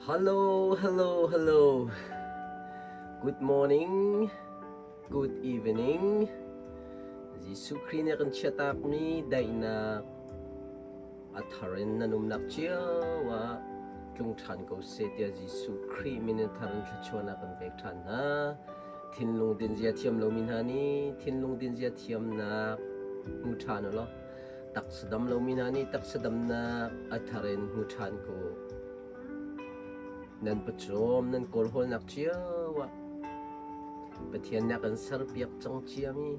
Hello, hello, hello. Good morning, good evening. Jesuh Khrih nih a kan chiahtakmi daihnak a thar in nan umnak cio ah tlung ṭhan ko seh tiah Jesuh Khrih min in thar in thluachuahnak kan pek ṭhan hna. Thinlung dinzia thiam lomi hna nih thinlung dinzia thiamnak hmu ṭhan u law taksa dam lomi hna nih taksa damnak a thar in hmu ṭhan ko. Nan pawcawm nan kawlhawlnak cio ah Pathian nih a kan serpiak cang ciami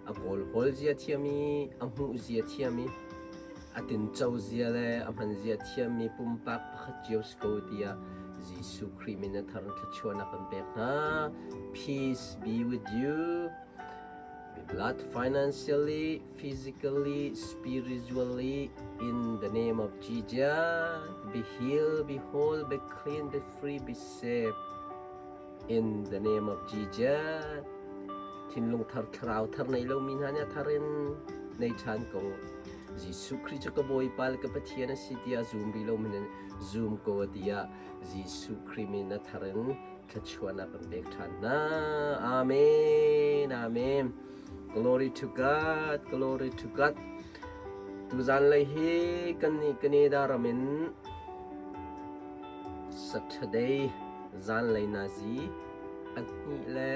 a kawlhawl zia thiam i a hmuh zia thiam i a tinco zia le a hman zia thiammi pumpak pakhat cio si ko tiah Jesuh Khrih min a thar thluachuahnak kan pek hna. Peace be with you. Be blessed financially, physically, spiritually in the name of Jesus. Be healed, be whole, be clean, be free, be safe. In the name of Jesus. Thinlung thar thlarau thar nei lomi hna nih a thar in nei ṭhan ko. Jesuh Khrih cu ka Bawipa le ka Pathian a si tiah zum rih lomi nih zum ko tiah Jesuh Khrih min a thar in thluachuahnak kan pek ṭhan hna. Amen. Amen. Glory to God. Glory to God. Tuzan lei hi kan nih Canada ram in Saturday zanlei nazi a hnih le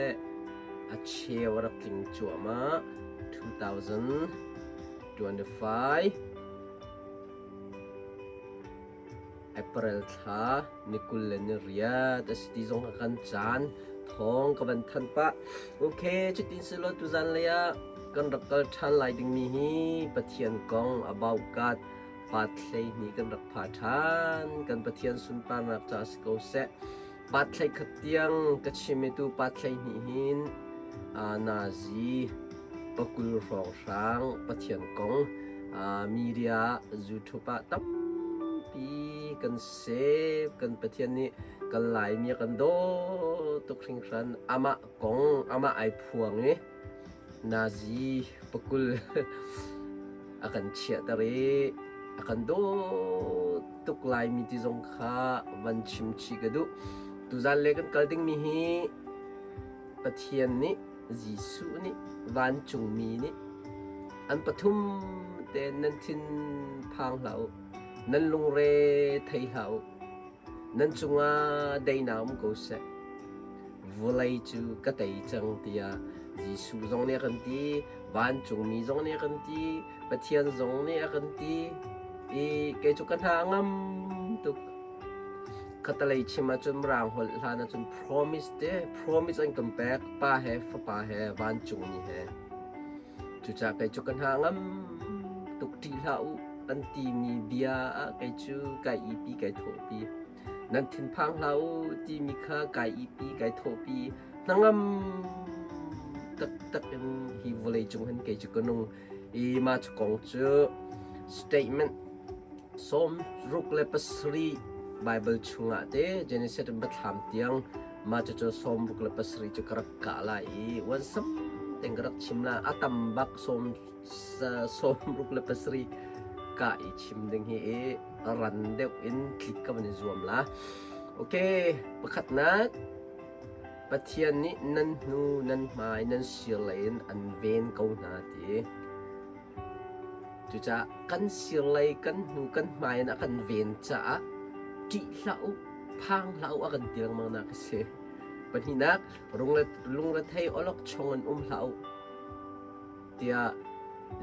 a cheu a rak tling cuahmah 2025 April thla ni 28 a si ti zong a kan caan thawng ka van thanh pah. Okay, cutin selaw tuzan lei ah kan rak kal ṭhan lai dingmi hi Pathian kong about God Pat 12 kan rak pha ṭhan. Kan Pathian sunparnak ca si ko seh. Pat 11 tiang ka chim i tu pat 12 hin nazi pakul hrawnghrang Pathian kong media YouTube ah tampi kan save kan Pathian nih kan Laimi a kan daw tuk hringhran amah kong amah ai phuang i Nazi pakul a kan chiahter i a kan dawt tuk laimi ti zong kha van chim chih ka duh. Tuzan le kan kal dingmi hi Pathian nih Jesuh nih vancungmi nih an pathum tein nan thin phang hlah u, nan lungre thei hlah u, nan cungah daihnak um ko seh. Vawlei cu ka tei cang tiah Jesuh zong nih a kan ti, vancungmi zong nih a kan ti, Pathian zong nih a kan ti i kei cu ka hna a ngam tuk. Khatalei chim ahcun Mirang holh hlan ahcun promise te promise an kan pek pa he fapa he vancungmi he. Cucaah kei cu ka hna a ngam tuk ṭih hlah u an timi bia ah kei cu kai ipi kai thawhpi. Nan thinphang hlah u timi kha kai ihpi kai thawhpi hnangam taktak in hi vawlei cung hin kei cu ka nung i mah cu kong cu statement 67 Bible chungah te Genesis in Biathlam tiang mah cucu 67 cu ka rak kah lai i uansam tein ka rak chim la a tam bak 67 ka i chim ding hi i ran deuh in tlik ka van i zuam la. Okay, pakhatnak Pathian nih nan hnu, nan hmai, nan sir lei in an ven ko hna ti. Cucaah kan sir lei, kan hnu, kan hmai in a kan ven caah ṭih hlah u, phang hlah u a kan ti lengmang nak a si. Pahnihnak, lungrethei awlokchong in um hlah u. tiah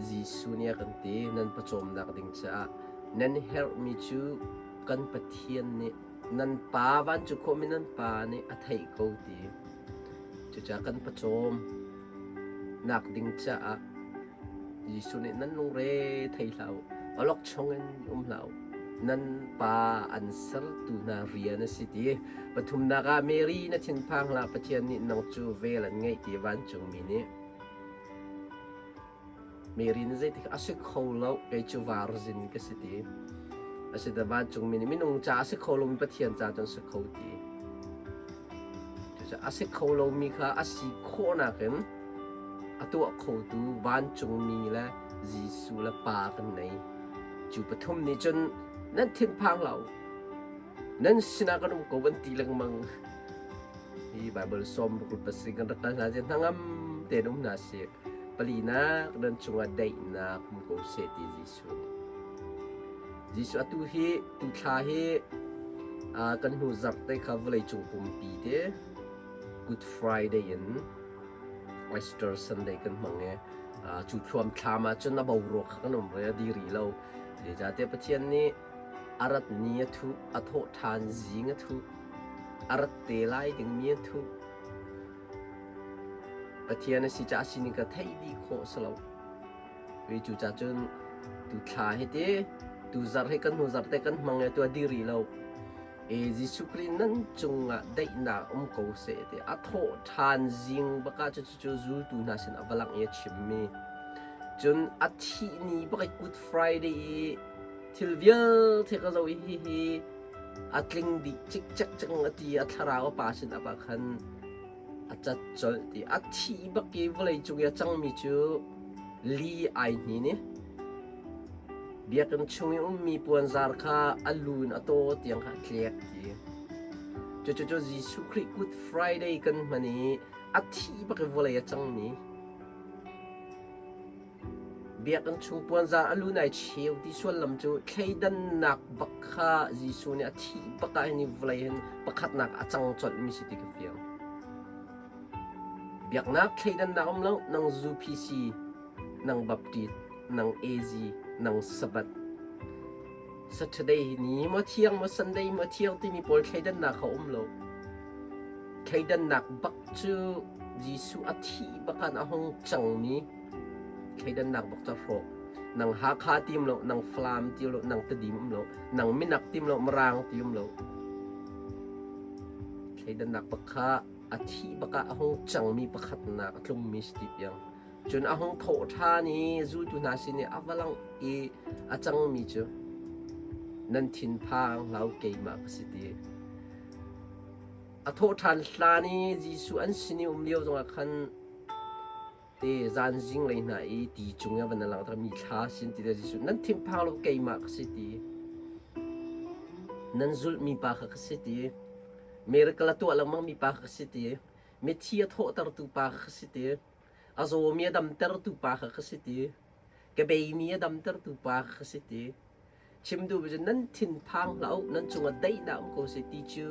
Jesuh nih a kan ti. Nan pawcawmnak ding caah nan herhmi cu kan Pathian nih nan Pa vancung khuami nan Pa nih a theih ko ti. Cucaah kan pawcawm nak ding caah Jesuh nih nan lungre thei hlah u, awlokchong in um hlah u. Nan Pa an sertu hna rian a si ti. Pathumnak ah Mary na thinphang hlah Pathian nih nang cu vel an ngeih ti vancungmi nih Mary nih zeitik a si kho lo kei cu varzin ka si ti. A si da vancungmi nih minung ca a si kho lomi Pathian ca cun si kho ti. Cucaah a si kho lomi kha a si khawhnak in a tuah khotu vancungmi le Jesuh le Pa kan nei. Cu pathum nih cun nan thinphang lo. Nan sinah kan um ko van ti lengmang. Hi Bible sawm ruk pasarih kan rak kal hna je hnangam tein um hna sih. Palinak nan cungah daihnak um ko seh ti Jesuh nih. Jesuh atu hi tu thla hi kan hnu zarh te kha vawlei cung pumpi te Good Friday in Easter Sunday kan hmang i cu thluam thlam ah cun a boruak kha kan um re a di rih lo. Zeicahtiah Pathian nih a rat ni a thuh, a thawh ṭhan zing a thuh, a rat te lai dingmi a thuh. Pathian a si caah sining ka theih dih khawh si lo. Cucaah cun tu thla hi ti, tu zarh hi kan hnu zarh te kan hmang i tu a dih rih lo. E Jesuh Khrih nan cungah daihnak um ko seh ti a thawh ṭhan zing bak ah cucu zultu hna sin a va langh i a chimmi. Cun a thih ni bak i Good Friday i thil vialte ka zoh i hihi a tling dih cikcek cang a ti a thlarau a pa sin ah khan a cat colh ti a thih bak i vawlei cung i a cangmi cu li ai hnin i biakinn chung i ummi puanzar kha a lu in a taw tiang kha a tlek ti. Cucu Jesuh Khrih Good Friday kan hman i a thih bak i vawlei a cangmi Biakinn chung puanzar a lu nai cheu ti sullam cu thleidannak bak kha Jesuh nih a thih bak ah hin hi vawlei hin pakhatnak a cang colhmi si ti ka fiang. Biaknak thleidannak um lo, nang UPC, nang Baptist, nang AZ, nang Sabbath. Saturday ni maw thiang maw Sunday maw thiang timi pawl thleidannak kha um lo. Thleidannak bak cu Jesuh a thih bakan a hung cangmi thleidannak bak cu a hrawh. Nang Hakha ti um lo, nang Falam ti um lo, nang Tedim um lo, nang Minak ti um lo, Mirang ti um lo. Thleidannak bak kha a thih bak ah a hung cangmi pakhatnak a tlungmi si ti piang. Cun a hung thawh ṭhan i zultu hna sin i a va langh i a cangmi cu nan thinphang hlah u keimah ka si ti. A thawh ṭhan hlan i Jesuh an sin i um lio zongah khan te zan zinglei hna i ti cung i a van langhter mi thla sin ti le Jesuh nan thinphang lo keimah ka si ti. Nan zulhmi pa kha ka si ti. Miracle a tuah lengmang mi pa kha ka si ti. Mithi a thawhtertu pa kha ka si ti. A zawmi a damtertu pa kha ka si ti. Ka beimi a damtertu pa kha ka si ti. Chim duh cu nan thinphang hlah u, nan cungah daihnak um ko seh ti cu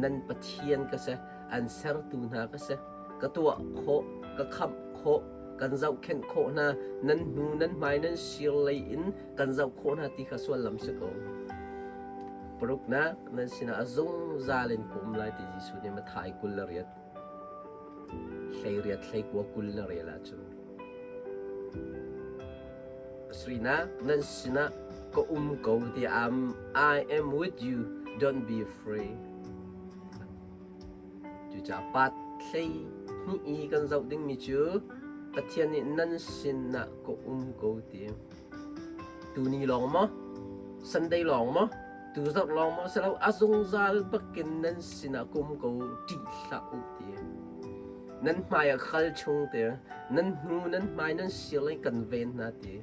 nan Pathian ka si, an sertu hna ka si. Ka tuah khawh, ka khamh khawh, kan zohkhenh khawh hna, nan hnu nan hmai nan sir lei in kan zoh khawh hna ti kha sullam si ko. Paruknak nan sinah a zungzal in ka um lai ti Jesuh nih Matthai 28 hleiriat hleikua 20 na rel ahcun pasarihnak nan sinah ka um ko ti am I am with you don't be afraid cucaah pat hlei hnih i kan zoh dingmi cu Pathian nih nan sinah ka um ko ti Tuni lawng maw? Sunday lawng maw? Tuzarh lawng maw? Si lo, a zungzal bakin nan sinah ka um ko, ṭih hlah u ti. Nan hmai ah khal chung te, nan hnu nan hmai nan sir in kan ven hna ti.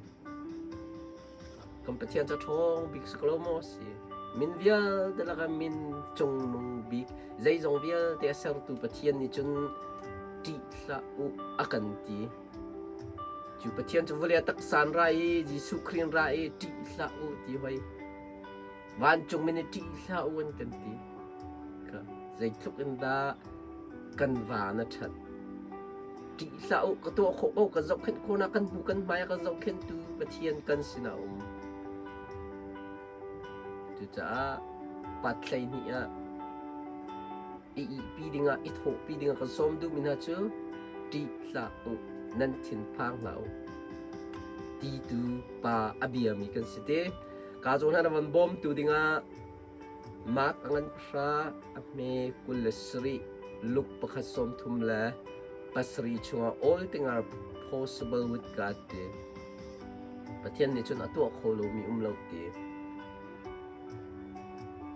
Kan Pathian cu ṭhawng bik si ko lo maw si? Min vialte lakah min cungnung bik, zeizong vialte a sertu Pathian nih cun ṭih hlah u a kan ti. Cu Pathian cu vawlei a taksa in ra i Jesuh Khrih in ra i ṭih hlah u ti hoi. Vancung mi nih ṭih hlah u an kan ti. Kha zeitluk in dah kan van a ṭhat. Ṭih hlah u, ka tuah khawh ko, ka zohkhenh khawh na, kan hnu kan hmai a ka zohkhenhtu Pathian kan sinah a um. Cucaah pat 12 ah i ihpi dingah i thawhpi dingah kan sawm duhmi hna cu ṭih hlah u, nan thinphang hlah u. Ti tu pa a biami kan si te. Ka zawn hna na van bawmtu dingah Mark a ngan pahra, a hme 27, Luke pakhat 30 le pasarih chungah all things are possible with God ti. Pathian nih cun a tuah kho lomi um lo ti.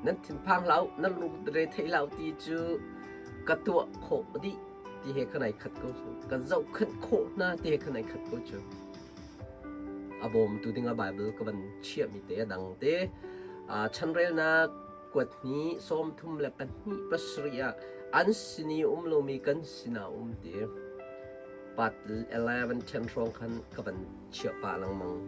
Nan thinphang hlah u, nan lungre thei hlah u ti cu ka tuah khawh dih ti he khan ai khat ko cu. Ka zohkhenh khawh hna ti he khan ai khat ko cu. A bawmtu dingah Bible ka van chiahmi te a dang te. Chanrelnak. kuat hnih 32 pasarih ah an sin i um lomi kan sinah um ti. Part 11 10 hrawng khan ka van chiah pah lengmang.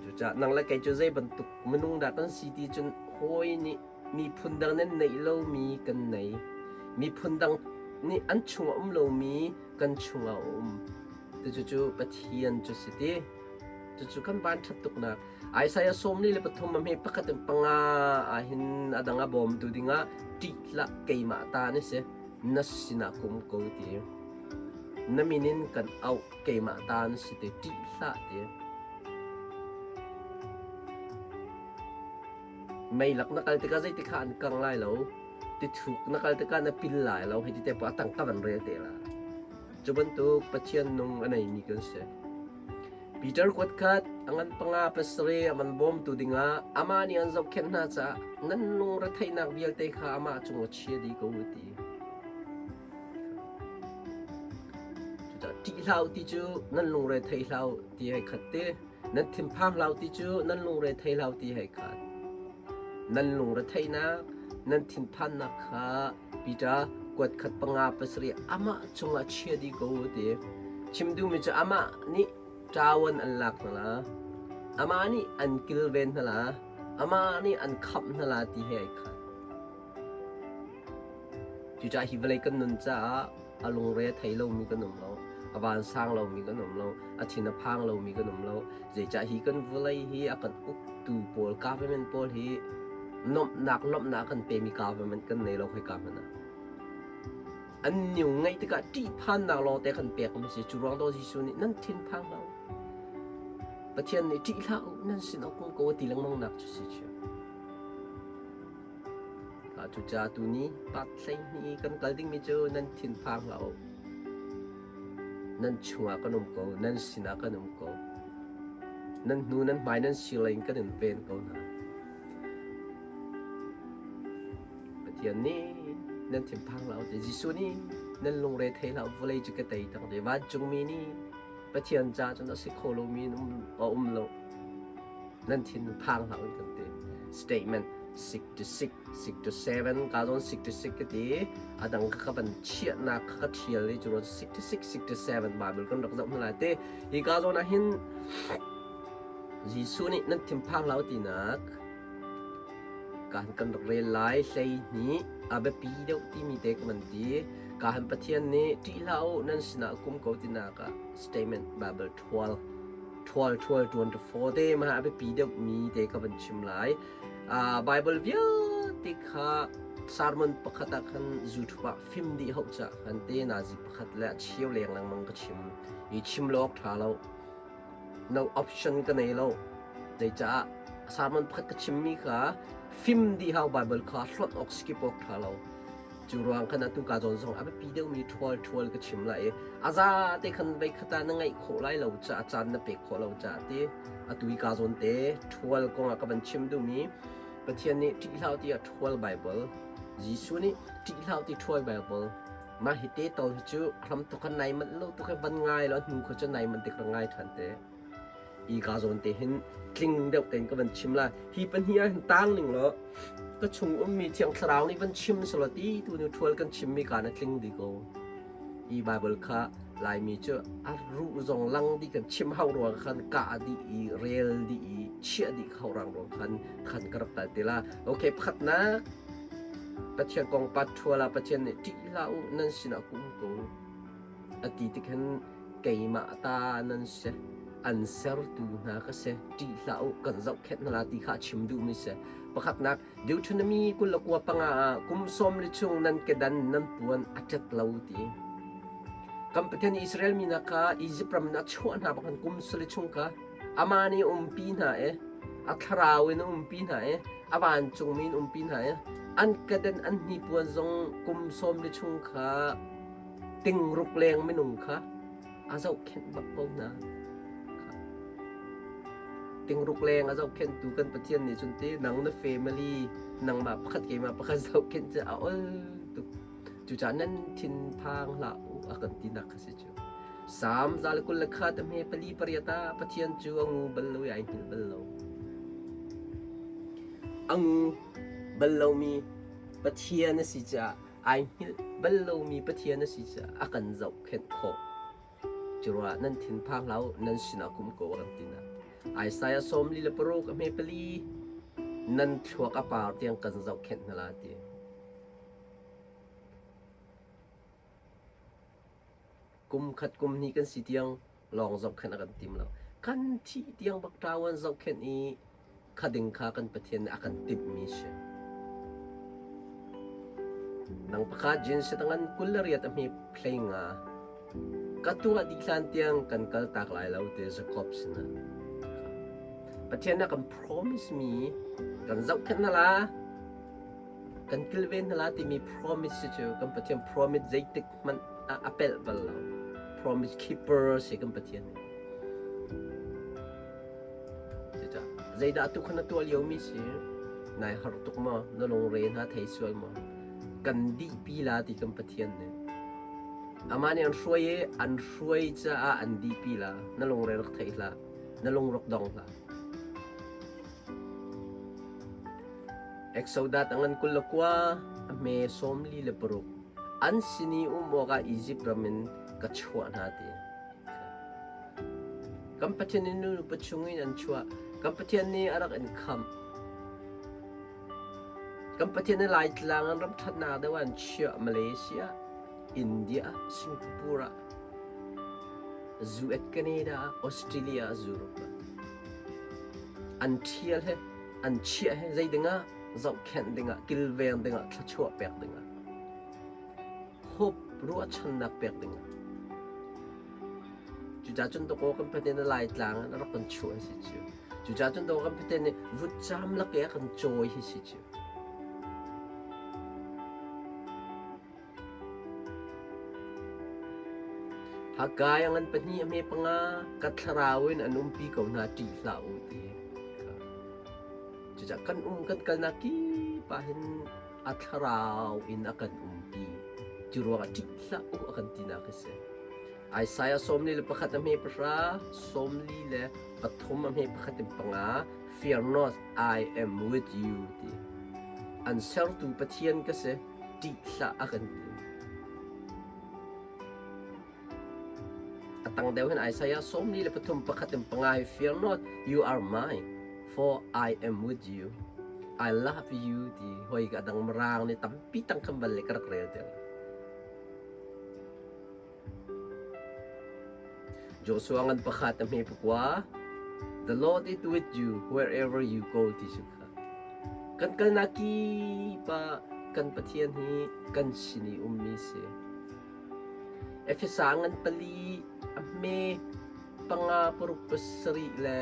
Cucaah nang le kei cu zei bantuk minung dah kan si ti cun hawi nih miphun dang nan neih lomi kan nei. Miphun dang nih an chungah um lomi kan chungah a um. Cucu Pathian cu si ti. Cucu kan van ṭhat tuknak. Isaiah 43 a hme pakhat in panga ahhin a dang a bawmtu dingah ṭih hlah keimah ta na si. Na sinah ka um ko ti. Na min in kan auh keimah ta na si ti ṭih hlah ti. Meilak na kal tikah zeitik kha an kang lai lo. Tithuk na kal tikah na pil lai lo. Hei ti te a tang ka van rel te la. Cu bantuk Pathian nung a neimi kan si. Peter kuat khat a ngan panga pasarih a van bawmtu dingah amah nih an zohkhenh hna caah nan lungretheihnak vialte kha amah cung a chia dih ko u ti. Cucaah ṭih hlah u ti cu nan lungre thei hlah u ti hei khat te. Nan thinphang hlah u ti cu nan lungre thei hlah u ti hei khat. Nan lungretheihnak, nan thinphannak kha Peter kuat khat panga pasarih amah cungah chia dih ko u ti. Chim duhmi cu amah nih ṭawan an lak hna la, amah nih an kilven hna la, amah nih an khamh hna la ti he ai khat. Cucaah hi vawlei kan nun caah a lungre a thei lomi kan um lo, a vansang lomi kan um lo, a thin a phang lomi kan um lo. Zeicah hi kan vawlei hi a kan uktu pawl, government pawl hi nuamhnak lawmhnak a kan pemi government kan nei lo khoika hmanh ah. An niu ngaih tikah ṭihphannak lawngte kan pek mi si. Cu ruang dawh Jesuh nih nan thinphang hlah u. Pathian nih ṭih hlah u, nan sin a kung ko a ti lengmang nak cu si chiah. Cucaah tuni part 12 kan kal dingmi cu nan thinphang hlah u. Nan chungah kan um ko, nan sinah kan um ko. Nan hnu nan hmai nan sirlei in kan in ven ko hna. Pathian nih nan thinphang hlah u ti Jesuh nih nan lungre thei hlah u vawlei cu ka tei tak ti vancungmi nih Pathian ca cun a si kho lomi a um lo. Nan thin phang hlah u kan ti. Statement 66 67 ka zawn 66 ka ti a dang ka van chiahnak kha ka thial i cu 66 67 Bible kan rak zoh hna lai te hi ka zawn ah hin Jesuh nih nan thinphang hlah u tinak kan kan rak rel lai hlei hnih a biapi deuh timi te ka van ti ka han Pathian nih ṭih hlah u nan sinah kum ko tinak ah statement Bible 12 ṭhual ṭhual ṭuan ṭa faw te ma a biapi deuhmi te ka van chim lai. Bible vialte kha sermon pakhat ah khan YouTube ah film dih hauh ca khan te nazi pakhat le a cheu leng lengmang ka chim. I chim lo awk ṭha lo. No option ka nei lo. Zeicah sermon pakhat ka chimmi kha film dih hau Bible kha hlonh awk skip awk ṭha lo. Cu ruang khan atu ka zawn zong a biapi deuhmi ṭhual ṭhual ka chim lai i a za te khan vei khat ah na ngaih khawh lai lo caah caan na pek khawh lo caah ti atu i ka zawn te ṭhual kong ah ka van chim duhmi Pathian nih ṭih hlah tiah ṭhual Bible Jesuh nih ṭih hlah ti ṭhual Bible mah hi te tol hi cu hram tuk khan nai manh lo tuk van ngai lo hnu kha cu nai manh tik ra ngai ṭhan te. Hi ka zawn te hin tling deuh tein ka van chim lai. Hi pahnih ah hin tang ning law ka chung ummi Thiang Thlarau nih van chim selaw ti tu nu ṭhual kan chimmi ka na tling dih ko. Hi Bible kha Laimi cu a ruh zong lang dih kan chim hau ruang khan kah dih i rel dih i chiah dih hau rang ruang khan khan ka rak tal te la. Okay, pakhatnak Pathian kong pat ṭhual ah Pathian nih ṭih hlah u nan sinah ka um ko a ti tik hin keimah ta nan si an sertu hna ka si ṭih hlah u kan zohkhenh hna la ti kha a chim duhmi si pakhatnak Deuteronomy 25 ah kum sawm li chung nan kedan nan puan a ṭet lo ti kan Pathian Israel mi hna kha Izipt ram in a chuah hna bak kum sali chung kha amah nih umpi hna i a thlarau in a umpi hna i a vancungmi in umpi hna i an kedan an hnipuan zong kum sawm li chung kha tingruk leng minung kha a zohkhenh bak ko hna. Tingruk leng a zohkhenhtu kan Pathian nih cun ti nang na family nangmah pakhat keimah pakhat zohkhenh cu a ol tuk. Cucaah nan thinphang hlah u a kan tinak kha si cu. Salm 121 hme pali pariat ah Pathian cu a ngu bal lo i ai hngilh bal lo. A ngu. bal lomi Pathian a si caah ai hngilh bal lomi Pathian a si caah a kan zohkhenh khawh. Curuah nan thinphang hlah u, nan sinah kum ko a kan ti na. Isaiah 46 a hme pali nan thluak a par tiang kan zohkhenh hna la ti. Kum khat kum hnih kan si tiang lawng zohkhenh a kan tim lo. Kan thih tiang bak ṭau an zohkhenh i kha ding kha kan Pathian nih a kan timhmi si. Nang pakhat jin sitangan 28 a hme hlei nga ka tuah dih hlan tiang kan kal tak lai lo te Jacob sinah. Pathian a kan promise mi kan zohkhenh na la kan kilven hna la timi promise cu kan Pathian promise zeitik hmanh ah a pelh bal lo. Promise keeper si kan Pathian nih. Cucaah zeidah tu kha na tuah liomi si? Nai har tuk maw? Na lungre hna thei sual maw? Kan dihpi la ti kan Pathian nih. Amah nih an hruai i an hruai caah an dihpi la. Na lungre rak thei hlah. Na lung rak dong hlah. Exodus a ngan 29, a hme 46. An sin i um awkah Izipt ram in ka chuah hna ti. Kan Pathian nih nu nupa chungin an chuah. Kan Pathian nih a rak in khamh. Kan Pathian nih Laitlang an ram ṭhatnak deuh ah an chiah Malaysia, India, Singapore ah, US, Canada, Australia, Europe ah. An ṭhial he, an chiah he zei dingah zohkhenh dingah, kilveng dingah, thluachuah pek dingah. Hope ruahchannak pek dingah. Cucaah cun dawkaw kan Pathian nih Laitlang in a rak kan chuah hi si cu. Cucaah cun dawkaw kan Pathian nih vutcam lak i a kan cawi hi si cu. Haggai a ngan pahnih a hme panga ka thlarau in an umpi ko hna ṭih hlah u ti. Cucaah kan um kan kalnak kip ah hin a thlarau in a kan umpi. Cu ruangah ṭih hlah u a kan tinak a si. Isaiah 41 a hme pahra, 43 a hme pakhat in panga, Fear not, I am with you ti. An sertu Pathian ka si, ṭih hlah a kan ti. A tang deuh hin Isaiah 43 pakhat in panga hi Fear not, you are mine, for I am with you. I love you ti hoi ka dang mirang nih tampi tang kan bal le ka rak rel te. Joshua ngan pakhat a hme pakua The Lord is with you wherever you go ti cu kha. Kan kalnak kip ah kan Pathian hi kan sin i ummi si. Efesa ngan pali a hme panga paruk pasarih le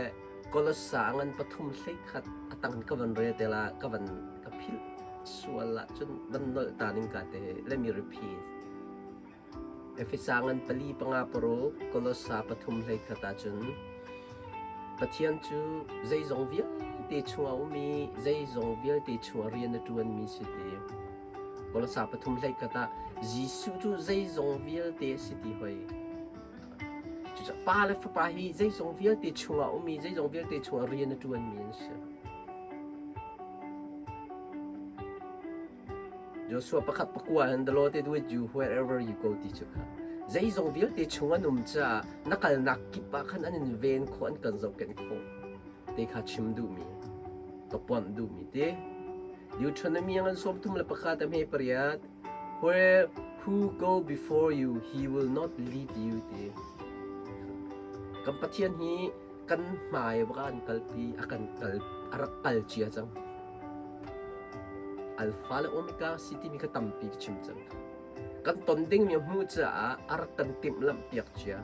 Kolossa ngan pathum hleikhat a tang ka van rel te la ka van ka philh sual ah cun van nolh ta ning ka te let me repeat. Efesa ngan pali panga paruk, Kolossa pathum hleikhat ahcun Pathian cu zeizong vialte chungah a um i zeizong vialte chungah rian a ṭuanmi si ti. Kolossa pathum hleikhat ah Jesuh cu zeizong vialte a si ti hoi. Cucaah Pa le Fapa hi zeizong vialte chungah a um i zeizong vialte chungah rian a ṭuanmi an si. Joshua pakhat pakua in the Lord is with you wherever you go ti cu kha zeizong vialte chung an um caah na kalnak kip ah khan an in ven khawh an kan zohkenh khawh te kha chim duhmi ka ponh duhmi te Deuteronomy an sawm thum le pakhat a hme pariat where who go before you he will not lead you ti kan Pathian hi kan hmai bak an kalpi a kan kal a rak kal cia cang Alpha le Omega si timi kha tampi ka chim cang. Kan ton dingmi hmuh caah a rak kan timhlamh piak cia.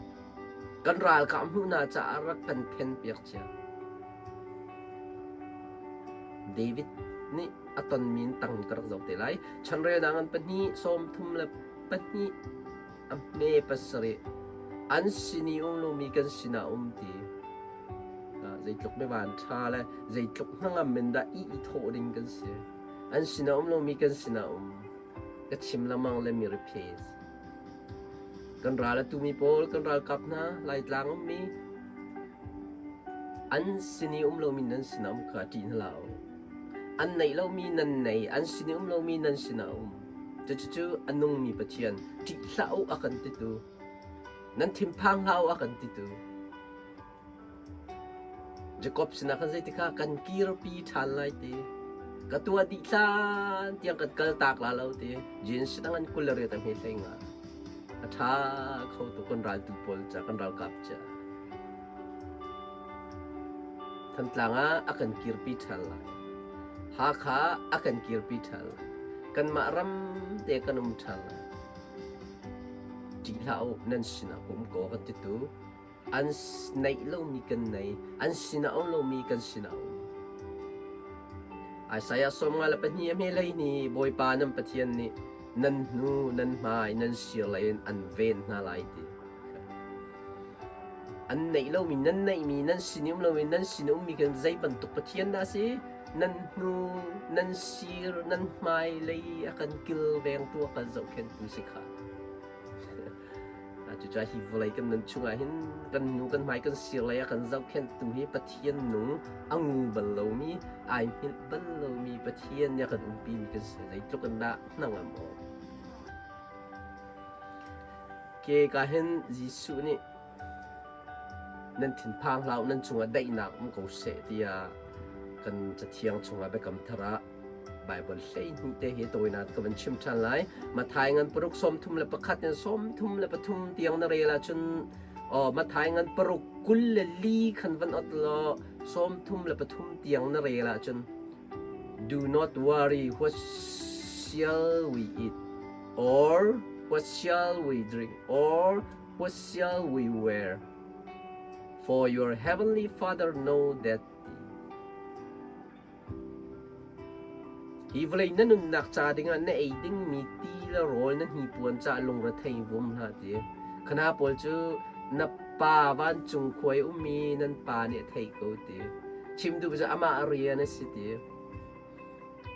Kan ralkap hmuhnak caah a rak kan phen piak cia. David nih a tonmi in tang ka rak zoh te lai. Chanrelnak an pahnih, sawm thum le pahnih a hme pasarih an sin i um lomi kan sinah um ti. Zeitluk biavan ṭha le zeitluk hnangam in dah i i thawh ding kan si. An sinah um lomi kan sinah um. Ka chim lengmang le mi replace. Kan ral a tumi pawl, kan ralkap hna, Laitlang ummi, an sin i um lomi nan sinah um kha ṭih hna hlah u. An neih lomi nan nei, an sin i um lomi nan sinah a um. Cucu a nungmi Pathian, ṭih hlah u a kan titu. Nan thinphang hlah u a kan titu. Jakob sinah khan zeiti kha kan kirpi ṭhan lai ti. Ka tuah dih hlan tiang kan kal tak la lo ti. Jeans sinah an 28 a hme hlei nga. A ṭha kho tu kan raltu pawl ca kan ralkap ca. Thantlang ah a kan kirpi ṭhan lai. Hakha a kan kirpi ṭhan lai. Kanmah ram te kan um ṭhan lai. Ṭih hlah u, nan sinah ka um ko a kan titu. An neih lomi kan nei, an sinah um lomi kan sinah um. Isaiah 52 a hmelei ni Bawipa nan Pathian nih nan hnu, nan hmai, nan sir lei in an ven hna lai ti. An neih lomi nan neihmi nan sin um lomi nan sin ummi kan zei bantuk Pathian dah si? Nan hnu, nan sir, nan hmai lei a kan kilvengtu a kan zohkhenhtu si kha. Cucaah hi vawlei kan nun chungah hin kan hnu kan hmai kan sir lei a kan zohkhenhtu hi Pathian nung a ngu bal lomi, ai hngilh bal lomi Pathian nih a kan umpimi kan si. Zeitluk in dah hnangam awk. Ke ka hin Jesuh nih nan thinphang hlah u, nan cungah daihnak um ko seh tiah kan Cathiang chungah Biakam Thar ah Baibal 12 te hi tawinak ka van chim ṭhan lai. Matthai ngan paruk 31 in 33 tiang na rel ahcun oh, Matthai ngan paruk 24 khan van ot law 33 tiang na rel ahcun Do not worry what shall we eat or what shall we drink or what shall we wear? For your heavenly Father know that Hi vawlei na nunnak ca dingah na ei dingmi ti le rawl na hnipuan ca lungrethei vum hlah ti. Khana pawl cu na pa vancung khua i ummi nan pa nih a theih ko ti. Chim duh cu amah rian a si ti.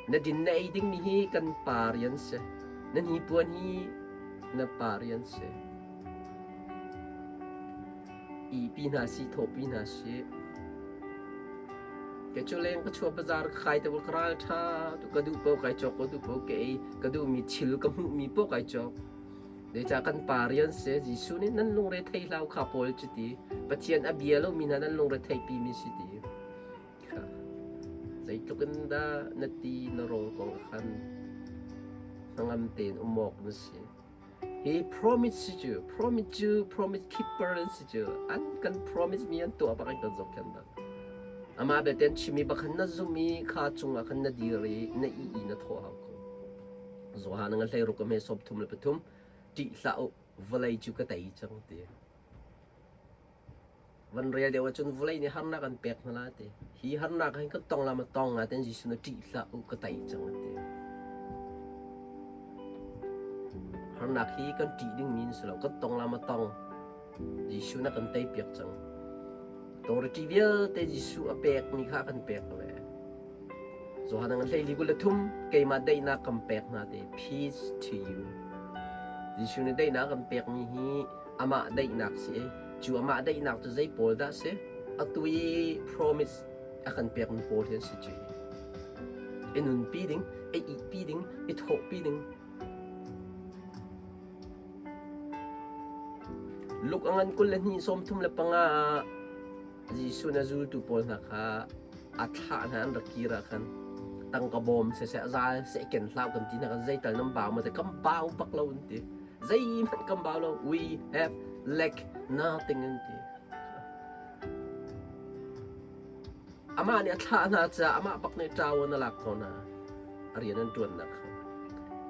Na din na ei dingmi hi kan pa rian si. Na hnipuan hi na pa rian si. Ihpi hna si, thawhpi hna si. Kei cu leng ka chuah bazar ka kai te ka ral ṭha tu ka duh paoh kai cawk ka duh paoh ka ei ka duhmi thil ka hmuhmi paoh kai cawk. Zeicah kan pa rian si Jesuh nih nan lungre thei hlah u kha pawl cu ti Pathian a bia lomi hna nan lungre theipi mi si ti. Kha zeitluk in dah na ti na rawl kong khan hnangam tein um awk na si. Hi promise si cu promise cu promise keeper an si cu an kan promise mi an tuah bak in kan zohkhenh bak. Amah belte an chimmi bak khan na zum i kha cungah khan na dir i na i i na thawh hau ko. Johan nga hlei ruk a hme 33 ṭih hlah u vawlei cu ka tei cang ti. Van rel deuh ahcun vawlei nih harnak an pek hna la ti. Hi harnak hin kan tong la ma tong nga ten Jesuh na ṭih hlah u ka tei cang ti. Harnak hi kan ṭih ding mi si lo kan tong la ma tong. Jesuh na kan tei piak cang. Authority vialte Jesuh a pek mi kha kan pek ve. Johan ngan hlei 23 keimah daihnak kan pek hna te peace to you. Jesuh nih daihnak kan pekmi hi amah daihnak si i cu amah daihnak cu zei pawl dah si? Atu i promise a kan pekmi pawl hi an si cu hi. I nunpi ding, i ihpi ding, i thawhpi ding. Luke a ngan 22 35 ah Jesuh na zultu pawl hna kha a thlah hna an rak kir ah khan tangka bawm siseh zal seh ken hlah kan ti hna kan zeital nan bau ma te kan bau bak lo an ti zeihmanh kan bau lo we have lack nothing an ti amah nih a thlah hna caah amah bak nih ṭawan a lak ko hna a rian an ṭuannak kha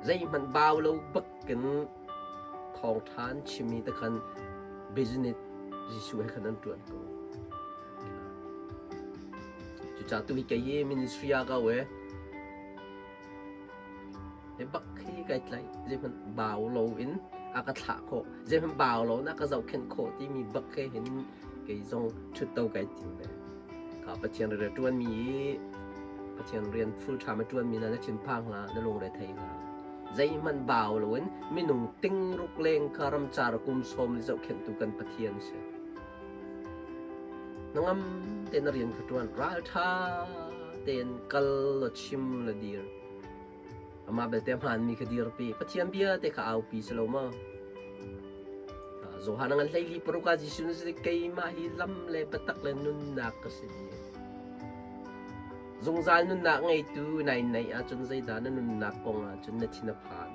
zeihmanh bau lo bak in thawngṭha an chim i te khan business Jesuh he khan an ṭuan ko. Cucaah tu hi kei hi ministry ah ka e. He bak hi kai tlai zeihmanh bau lo in a ka thlah khawh zeihmanh bau lo in a ka zohkhenh khawh timi bak he hin kei zong ṭhutto kai tim ve. Ka Pathian rian ṭuanmi i Pathian rian full time a ṭuanmi hna na thinphang hlah na lungre thei hlah. Zeihmanh bau loin minung tingruk leng kha ramcar kum sawm le zohkhenhtu kan Pathian si. Hnangam tein na rian kha ṭuan ralṭha. tein kal law chim la dir. Amah belte a hmaanmi kha dirpi. Pathian bia te kha aupi si lo maw? Johan ngan 14 paruk ah Jesuh nih keimah hi lam le biatak le nunnak ka si ti. Zungzal nunnak ngeitu nai naih ahcun zeidah na nunnak kong ahcun na thin a phan.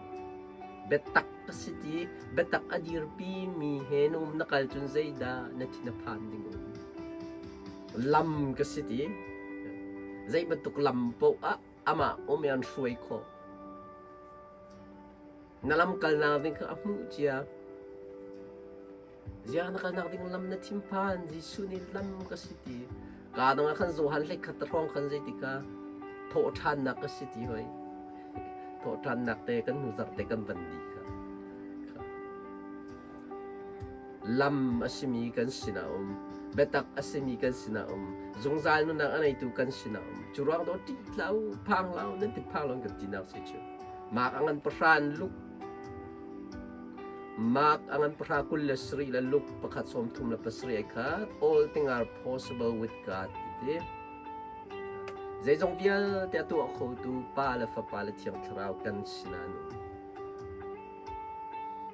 Biatak ka si ti, biatak a dirpi mi he na um na kal cun zeidah na thin a phan ding um. Lam ka si ti, zei bantuk lam paoh ah amah um i an hruai khawh. Na lam kalnak ding kha a hmuh cia. Ziah na kalnak ding lam na thim phan, Jesuh nih lam ka si ti. Kaa dang ah khan Johan 13 hrawng khan zeitika thawhṭhannak ka si ti hoi. Thawhṭhannak te kan hnu zarh te kan van di kha. Lam a simi kan sinah um, biatak a simi kan sinah um, zungzal nunnak a neitu kan sinah um. Cu ruang do ṭih hlah u, phang hlah u, nan ti phang lo kan tinak si cu. Mark a ngan pahra in Luke Mark a ngan pahra 27 le Luke pakhat 37 ai khat all things are possible with God ti ti. Zeizong vialte a tuah khotu Pa le Fapa le Thiang Thlarau kan sinah an um.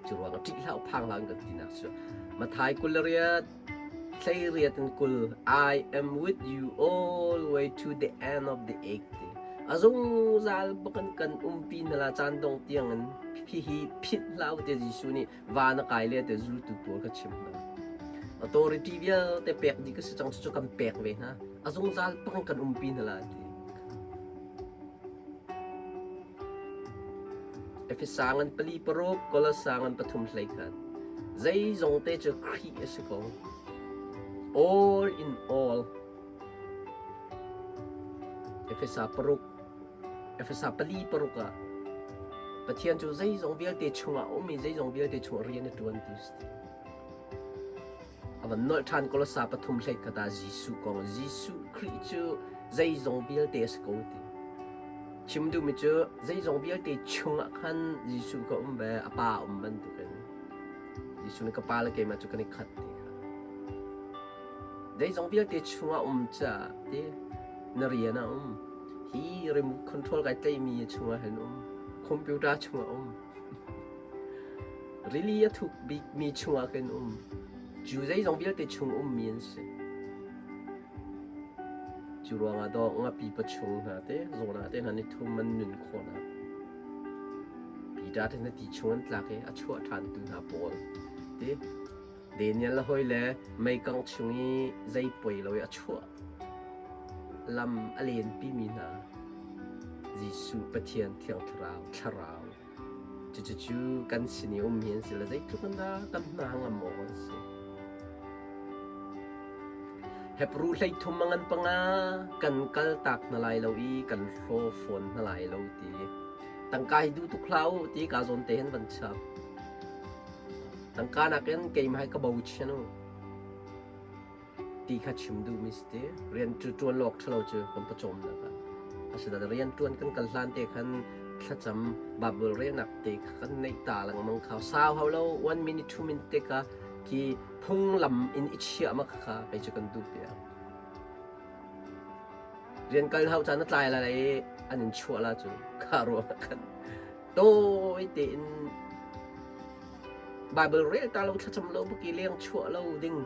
Cu ruangah ṭih hlah u, phang hlah u kan tinak cu Matthai 28 18 in 20 I am with you all the way to the end of the age ti. A zungzal bakin kan umpi hna la caan dong tiangin hihi phit hlah u tiah Jesuh nih van a kai le te zultu pawl kha chim hna. Authority vialte pek dih ka si cang cucu kan pek ve hna. A zungzal bakin kan umpi hna la ti. Efesa ngan pali paruk, Kolosa ngan pathum 11. Zeizong te cu Khrih a si ko. All in all. Efesa paruk, Efesa pali paruk ah Pathian cu zeizong vialte chungah a um i zeizong vialte chungah rian a ṭuan ti si. A van nolh ṭhan Kolosa pathum 11 ah Jesuh kong Jesuh Khrih cu zeizong vialte a si ko ti. Chim duhmi cu zeizong vialte chungah khan Jesuh ka um ve, a Pa um bantukin. Jesuh nih ka Pa le keimah cu kan i khat ti kha. Zeizong vialte chungah um caah ti na rian a um. Hi remote control kai tlaihmi chungah hin um. Computer chungah um. Rili a thuk bikmi chungah kan um. Cu zeizong vialte chung ummi an si. Cu ruangah dawh ngapi pachung hna te, zawn te hna nih thum an nun khawhnak. Peter te na ti chung an tlak i a chuah ṭhantu hna pawl te Daniel le hawi le meikang chung i zei poi lo i a chuah lam a lenpimi hna Jesuh Pathian Thiang Thlarau thlarau Cucu kan sin i um hi an si le zeitluk in dah kan hna ngam awk an si. Hebru 33 a ngan panga kan kal tak hna lai lo i kan hlaw fawn hna lai lo ti. Tangka hi duh tuk hlah u ti ka zawn te hin van chap. Tangka nakin keimah hi ka bochan u. Ti kha chim duhmi si ti. Rian cu ṭuan lo awk ṭhalo cu kan pawcawmnak ah. Asinain rian ṭuan kan kal hlan te khan thlacam Bible relnak te kha kan neih ta lengmang kha sau hau lo one minute 2 minute te kha khi phunglam in i chiah ma kha kei cu kan duh piak. Rian kal hau caan a tlai lai i an in chuah la cu kha ruang ah khan tawi tein Bible rel ta lo thlacam lo bak i leng chuah lo ding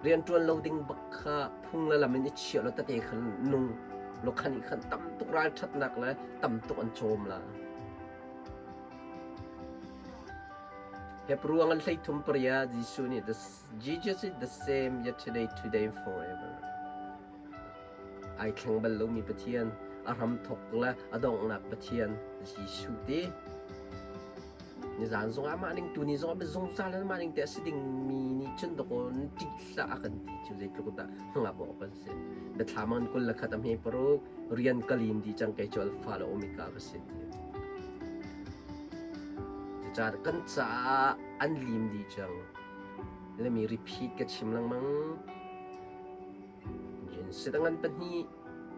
rianṭuan lo ding bak kha phung le lam in i chiah lo tete khan nung lo khan i khan tam tuk ralṭhatnak le tam tuk an cawm la. Hebrew ngan 33 paria Jesuh nih the Jesus is the same yesterday, today and forever. Ai thleng bal lomi Pathian, a hramthawk le a donghnak Pathian Jesuh ti. Nizan zongah mah ning tuni zongah zungzal in mah ning te a si dingmi nih cun dakaw ṭih hlah a kan ti cu zeitluk dah hngap awk kan si. Biathlam an 21 a hme paruk rian ka lim dih cang kei cu alpha le omega ka si ti. Cucaah kan caah an lim dih cang. Let me repeat ka chim lengmang. Sidangan pahnih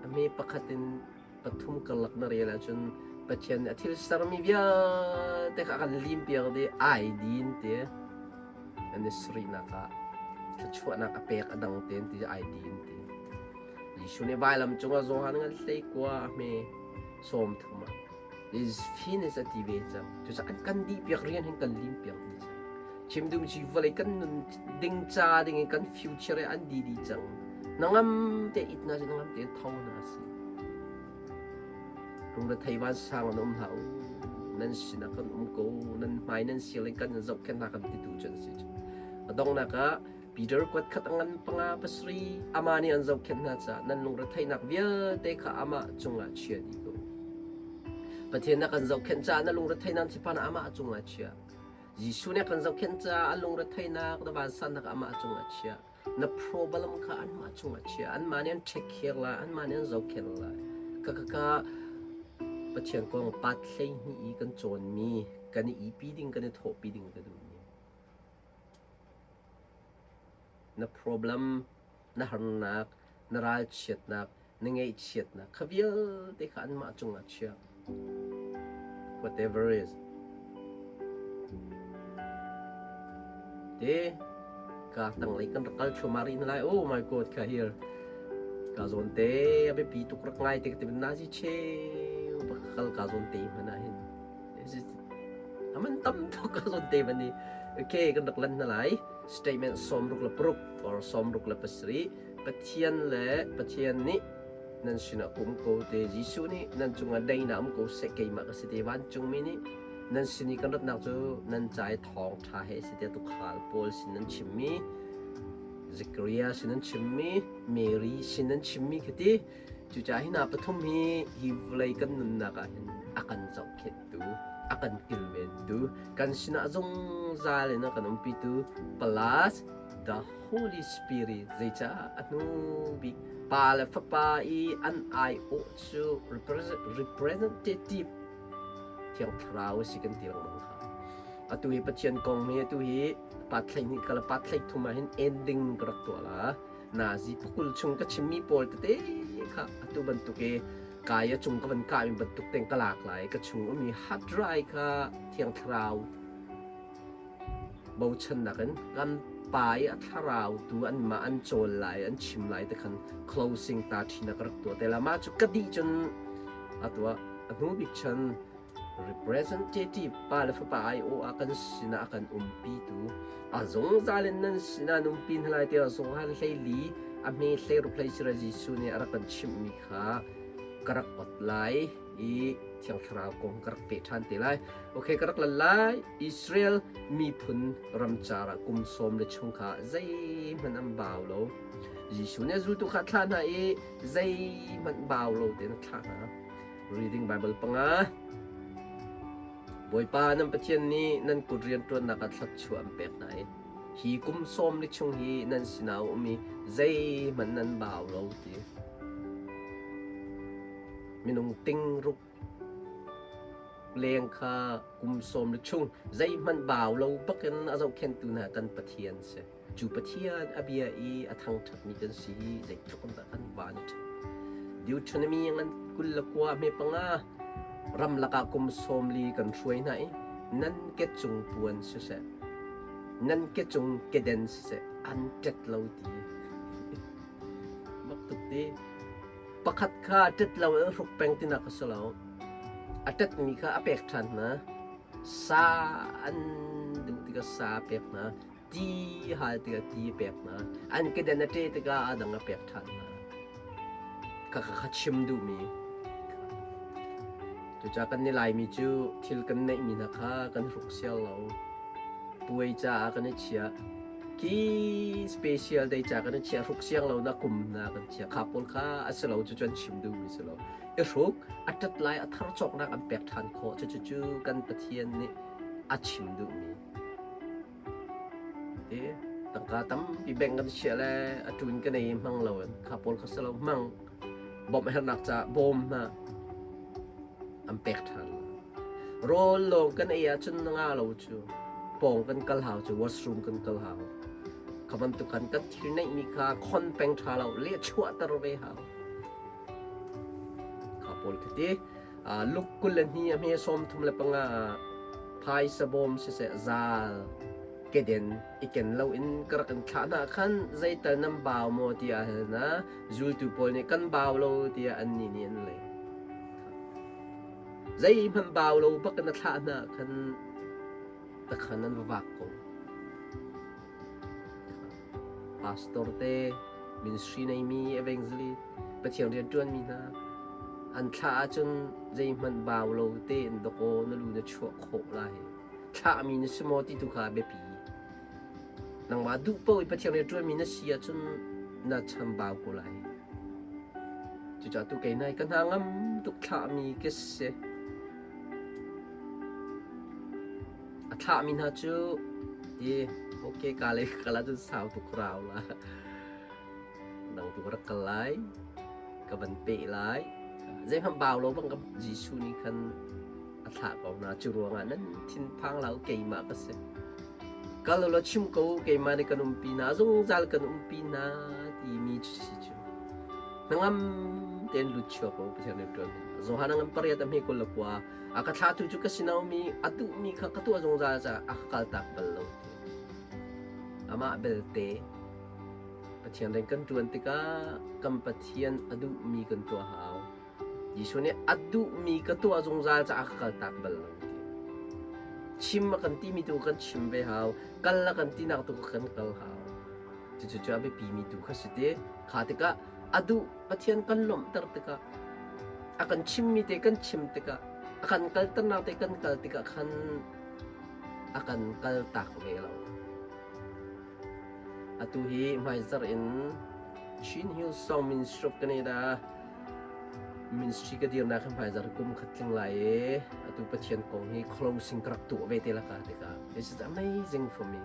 a hme pakhat in pathum karlak na rel ahcun Pathian nih a thil sermi vialte kha a kan limpiak dih ai din ti an i sarihnak ah thluachuahnak a pek a dang tein ti ai din ti. Jesuh nih vailam cungah Johan ngan hleikua hme 30 ah is finished a ti ve cang. Cucaah an kan dih piak rian hin kan lim piak dih cang. Chim dum ci vawlei kan nun ding ca ding in kan future an di dih cang. Nangam te it na si nangam te tho na si. Lungrethei vansang an um hlah u. Nan sinah kan um ko. Nan hmai nan sial in kan zohkhenh hna kan titu cu an si. A donghnak ah Peter kuat khat a ngan panga pasarih amah nih an zohkhenh hna caah nan lungretheihnak vialte kha amah cungah chia dih ko. Pathian na kan zohkhenh caah na lungretheihnak thiphan amah cungah chia. Jesuh nih a kan zohkhenh caah a lungretheihnak na vansannak amah cungah chia. Na problem kha anmah cungah chia. Anmah nih an take care lai, anmah nih an zohkhenh lai. Ka ka ka Pathian kong pat 12 i kan cawnmi, kan i ipi ding, kan i thawhpi ding ka duhmi. Na problem, na harnak, na ralchiatnak, na ngaihchiatnak kha vialte kha anmah cungah chia. Whatever is. Te ka tanglei kan rak kal thluahmah rih hna lai. Oh my god, ka here. Ka zawn te a biapi tuk rak ngai te ka ti nazi cheu bak kal ka zawn te hmanh ah hin. Aman tam tuk ka zawn te ban ni. Okay, kan rak lan hna lai. Statement 66 or 67 Pathian le Pathian nih nan sinah um ko te Jesuh nih nan cungah daihnak um ko seh keimah ka si te vancungmi nih nan sin i kan ratnak cu nan ca i thawngṭha he si te tuukhal pawl sin nan chimmi Zechariah sin nan chimmi Mary sin nan chimmi khi ti cucaah hi hna pathum hi hi vawlei kan nunnak ah hin a kan zohkhenhtu a kan kilventu kan sinah zungzal in a kan umpitu plus the Holy Spirit zeicah a hnu bik Pa le Fapa i an aiawh cu representative Thiang Thlarau a si kan ti lengmang kha. Atu hi Pathian kong hi atu hi pat 12 kala pat 13 ah hin ending ka rak tuah la. Nazi pakul chung ka chimmi pawl tete kha atu bantuk i kai a cung ka van kah mi bantuk teng ka lak lai ka chung ummi hard drive kha Thiang Thlarau Bochannak in kan pa i a thlarau tu anmah an cawl lai, an chim lai te khan closing ta ṭhin ah ka rak tuah te la. Mah cu ka dih cun a tuah. A hnu bik chan representative pa le fapa aiawh ah kan sinah a kan umpitu a zungzal in nan sinah an umpi hna lai tiah Johan 14 a hme 16 hlei sira Jesuh nih a rak kan chimhmi kha ka rak ot lai. I Thiang Thlarau kong ka rak peh ṭhan te lai. Okay, ka rak lan lai. Israel miphun ramcar ah kum sawm le chung kha zeihmanh an bau lo. Jesuh nih a zultu kha a thlah hna i zeihmanh bau lo tein a thlah hna. Reading Bible panga. Bawipa nan Pathian nih nan kut rianṭuannak ah thluachuah an pek hna i hi kum sawm li chung hi nan sinah a um i zeihmanh nan bau lo ti. Minung tingruk leng kha kum sawm le chung zeihmanh bau lo bakin a zohkhenhtu hna kan Pathian si. Cu Pathian a bia i a thangṭhatmi kan si hi zeitluk in dah kan van i ṭhat. Deuteronomy ngan 29 hme panga ramlak ah kum 40 kan hruai hna i nan ke cung puan siseh, nan ke cung keden siseh an ṭet lo ti. Mak tuk ti. Pakhat kha ṭet lo in hruk peng tinak a si lo. A ṭetmi kha a pek ṭhan hna. Sa an duh tikah sa a pek hna. Ti hal tikah ti a pek hna. An keden a ṭe tikah a dang a pek ṭhan hna. Khakha kha chim duhmi. Cucaah kan nih Laimi cu thil kan neihmi hna kha kan hruk sial lo. Puai caah kan i chiah. Khi special day ca kan i chiah hruk siang lo na kum na kan chiah kha pawl kha a si lo cu cu an chim duhmi si lo. I hruk a ṭat lai a thar cawknak an pek ṭhan khawh cucu cu kan Pathian nih a chim duhmi. Ti tangka tampi bank kan chiah le a ṭun kan ei hmang lo in kha pawl kha si lo hmang bawmh hernak caah bawm hna an pek ṭhan. Rawl lawng kan ei ahcun na nga lo cu pawng kan kal hau cu washroom kan kal hau. Kha bantuk khan kan thil neihmi kha khon peng ṭha lo leh chuahter ve hau. Kha pawl khi ti luk 22 a hme 35 ah phaisa bawm siseh zal. Keden i ken loin ka rak in thlah hna khan zeital nan bau maw tiah a hal hna. Zultu pawl nih kan bau lo tiah annih nih an leh. Zeihmanh bau lo bak in a thlah hna khan takhan an va vak ko. Pastor te, ministry neimi evangelist, Pathian rianṭuanmi hna an thlah ahcun zeihmanh bau lo tein dawkaw na lu na chuah khawh lai. Thlahmi na si maw ti tu kha a biapi. Nangmah duh paoh i Pathian rianṭuanmi na si ahcun na chambau ko lai. Cucaah tu kei nai ka hna ngam tuk thlahmi ka si. A thlahmi hna cu i okay ka le kal ahcun sau tuk rau la. Dang tu ka rak kal lai. Ka van peh lai. Zeihmanh bau lo bang ka Jesuh nih khan a thlah ko hna. Cu ruangah nan thinphang hlah u keimah ka si. Kal u law chim ko u keimah nih kan umpi hna zungzal kan umpi hna timi cu si cu. Hnangam tein lut chuak ko Pathian rian ṭuan. Johan a ngan pariat a hme 29 a ka thlatu cu ka sinah um i a duhmi kha ka tuah zungzal caah a ka kaltak bal lo ti. Amah belte Pathian rian kan ṭuan tikah kan Pathian a duhmi kan tuah hau. Jesuh nih a duhmi ka tuah zungzal caah ka kaltak bal lo ti. Chim a kan timi tu kan chim ve hau, kal a kan tinak tu kan kal hau. Cucu cu a biapimi tu kha si ti. Kha tikah a duh Pathian kan lawmhter tikah a kan chimmi te kan chim tikah a kan kalternak te kan kal tikah khan a kan kaltak ve lo. Atu hi hmaizarh in Chin Hillsong Ministry of Canada ministry ka dirnak hi hmaizarh kum khat tling lai i atu Pathian kong hi closing ka rak tuah ve te laka tikah this is amazing for me.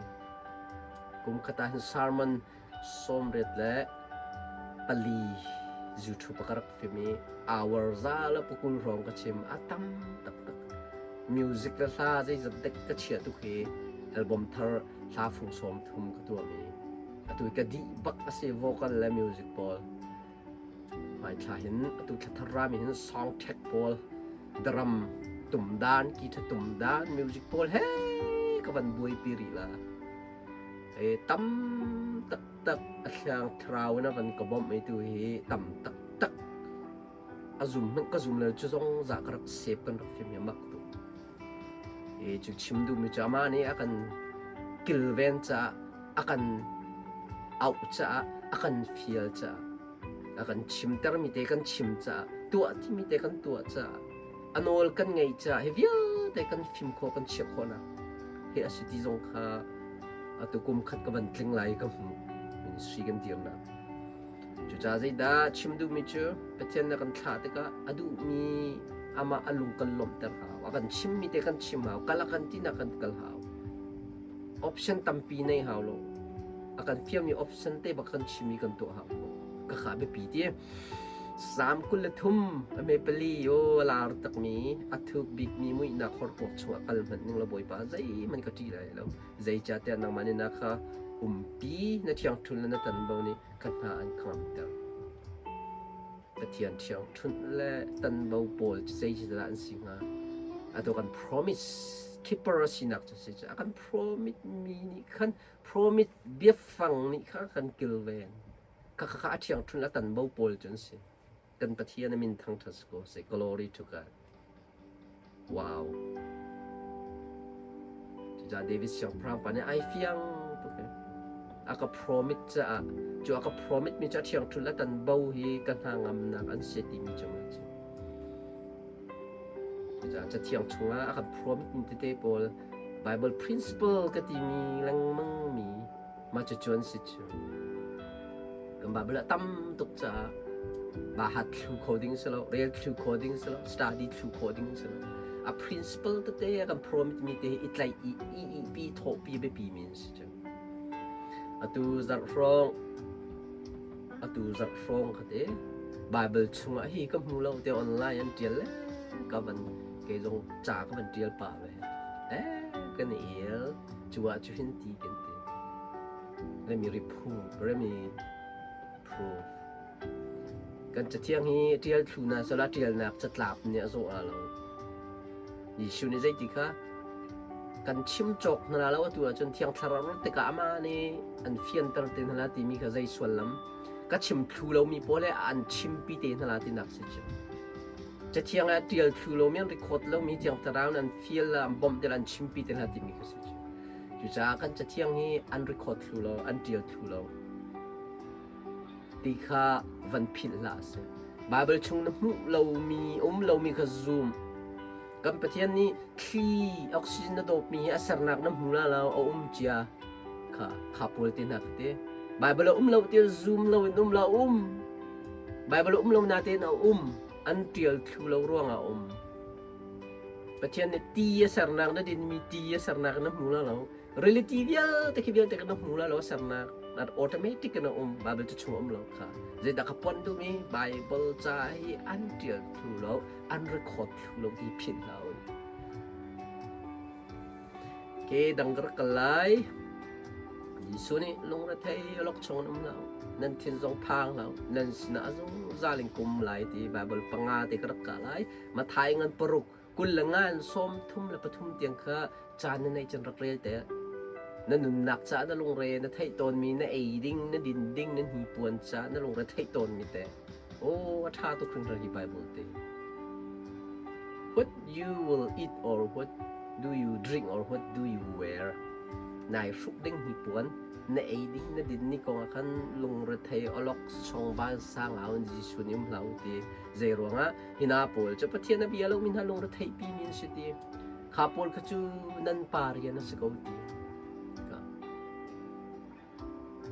Kum khat ah hin sermon 94 YouTube ka rak film i hour za le pukul hrawng ka chim a tam taktak. Music le hla zeizat dek ka chia tuk hi album thar hla fung 30 ka tuahmi atu ka dih bak a si vocal le music pawl hmaithla hin atu thla thar rami hin song track pawl drum tum dan guitar tum dan music pawl he ka van buaipi rih la e tam taktak a thliang thlarau in a van ka bawmh i tu hi tam taktak a zum hmanh ka zum lo cu zong za ka rak sep kan rak fim hi mak tuk e cu chim duhmi cu amah nih a kan kilven caah a kan auh caah a kan fial caah a kan chimtermi te kan chim caah tuah timi te kan tuah caah a nawl kan ngeih caah hi vialte kan fim khawh kan chiah khawhnak hi a si ti zong kha atu kum khat ka van tling lai ka hmu ministry kan dirnak Cucaah zeidah chim duhmi cu Pathian na kan thlah tikah a duhmi amah a lung kan lawmhter hau. A kan chimmi te kan chim hau. Kal a kan tinak kan kal hau. Option tampi nei hau lo. A kan fialmi option te bak kan chimmi kan tuah hau. Ka kha biapi ti. Salm 23 a me pali o lar takmi a thuk bikmi muihnak horkuak chungah kal hmanh ning la Bawipa zeihmanh ka ṭih lai lo. Zeicahtiah nangmah nih na kha umpi na ṭhiangṭhun le na tanbo nih ka hna an khamter. Pathian ṭhiangṭhunh le tanbo pawl cu zeitindah an si hnga? Atu kan promise keeper a sinak cu si a kan promise mi nih khan promise biafang nih khan kan kilven. Kha kha a ṭhiangṭhunh le a tanbo pawl cu an si. Kan Pathian a min thangṭhat si ko seh. Glory to God. Wow. Cucaah David siangpahrang pa nih ai fiang tuk i a ka promise caah cu a ka promise mi cu a ṭhiangṭhun le tan bo hi ka hna ngamnak an si timi cu ma cu. Cucaah cathiang chungah a kan promise mi tete pawl Bible principle ka timi lengmang mi mah cucu an si cu. Kan Bible ah tam tuk caah bahat thlu kho ding si lo, rel thlu kho ding si lo, study thlu kho ding si lo. A principle tete a kan promise mi te hi i tlaih i i i pi thawhpi biapi mi an si cu. Atu zarh hrawng atu zarh hrawng kha te Bible chungah hi ka hmu lo te online an tial le ka van kei zong ca ka van tial pah ve. Eh kan i el cu ah cu hin ti kan ti. Let me reprove, let me prove. Kan cathiang hi ṭial thlu na sala ṭialnak catlap nih a zawh lo. Jesuh nih zeiti kha? Kan chim cawk hna lo atu ahcun Thiang Thlarau rat tikah amah nih an fianter te hna la timi kha zei suallam ka chim thlu lomi pawl he an chimpi te hna la tinak si cu. Cathiang ah ṭial thlu lomi an record lomi Thiang Thlarau nih an fial la an bawmh te la an chimpi te hna timi kha si cu. Cucaah kan cathiang hi an record thlu lo, an ṭial thlu lo ti kha van philh hlah a si. Baibal chung na hmuh lomi, um lomi kha zum. Kan Pathian nih thli oxygen na dawpmi hi a sernak na hmu la lo, a um cia kha kha pawl te hna kha te. Baibal a um lo ti zum lo in um la um. Baibal a um lo natein a um. An ṭial thlu lo ruangah a um. Pathian nih ti a sernak na dinmi ti a sernak na hmu la lo. Reality vialte khi vialte kan hmu la lo sernak na automatic in a um Bible cu chung um lo kha zeidah ka pon duhmi Bible ca hi an ṭial thlu lo an record thlu lo ti philh hlah u ke dang ka rak kal lai Jesuh nih lungrethei awlokchong in um hlah u nan thin zong phang hlah u nan sinah a zungzal in kum lai ti Bible panga te ka rak kah lai Mathai ngan paruk 20 le in 33 tiang kha caan na neih cun rak rel te. Na nunnak caah na lungre na theih tawnmi na ei ding, na din ding, na hnipuan caah na lungre theih tawnmi te. Oh, a ṭha tuk hringhran hi Bible te. What you will eat or what do you drink or what do you wear? Nai hruk ding hnipuan, na ei ding, na din ni kong ah khan lungrethei awlok chong vansang au in Jesuh nih um hlah u ti. Zei ruangah Hi hna pawl cu Pathian a bia lomi hna lungre theihpimi an si ti. Kha pawl kha cu nan pa rian a si ko ti.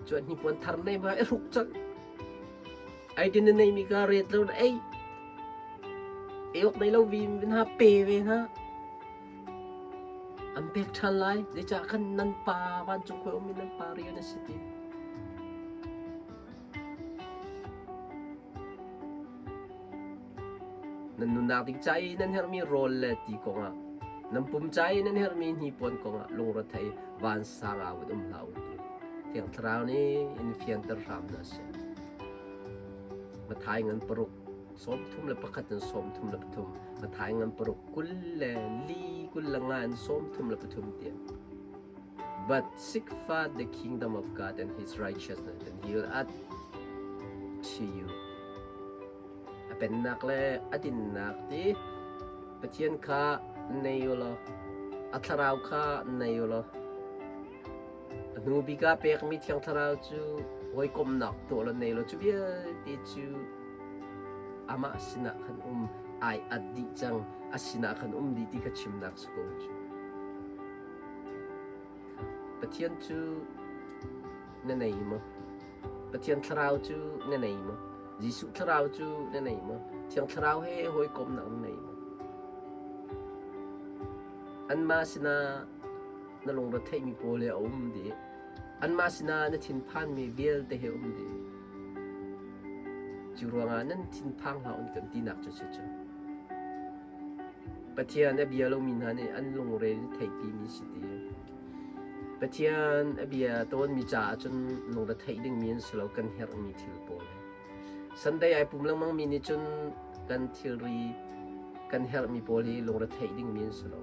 Cu an hnipuan thar nei ma i hruk colh. Ai din na neimi ka ret lo na ei. Ei awk nei lo vi hna pe ve hna. An pek ṭhan lai. Zeicah khan nan pa vancung khua ummi nan pa rian a si ti. Nan nunnak ding ca i nan herhmi rawl le ti kongah, nan pum ca i nan herhmi hnipuan kongah lungrethei vansang au in um hlah u ti Thiang Thlarau nih in fianter hram hna seh. Matthai ngan paruk 31 in 33, Matthai ngan paruk 24 25 in 33 tiang. But seek first the kingdom of God and his righteousness, and he will add to you. A pennak le a dinnak ti Pathian kha nei u law, a thlarau kha nei u law, a hnu bik ah pekmi Thiang Thlarau cu hawikomhnak tuah law nei law cu vialte cu amah sinah khan um ai at dih cang, a sinah khan um dih ti kha chimnak si ko cu. Pathian cu na nei maw? Pathian thlarau cu na nei maw? Jesuh thlarau cu na nei maw? Thiang thlarau he hawikomnak na nei maw? Anmah sinah na lungre theihmi pawl he a um dih. Anmah sinah na thinphanmi vialte he um dih. Cu ruangah nan thinphang hlah un kan tinak cu si cu. Pathian a bia lomi hna nih an lungre theihpimi si ti. Pathian a bia tawnmi caah cun lungre theih dingmi an si lo kan herhmi thil pawl. Sunday ai pum lengmangmi nih cun kan thilri kan herhmi pawl hi lungre theih dingmi an si lo.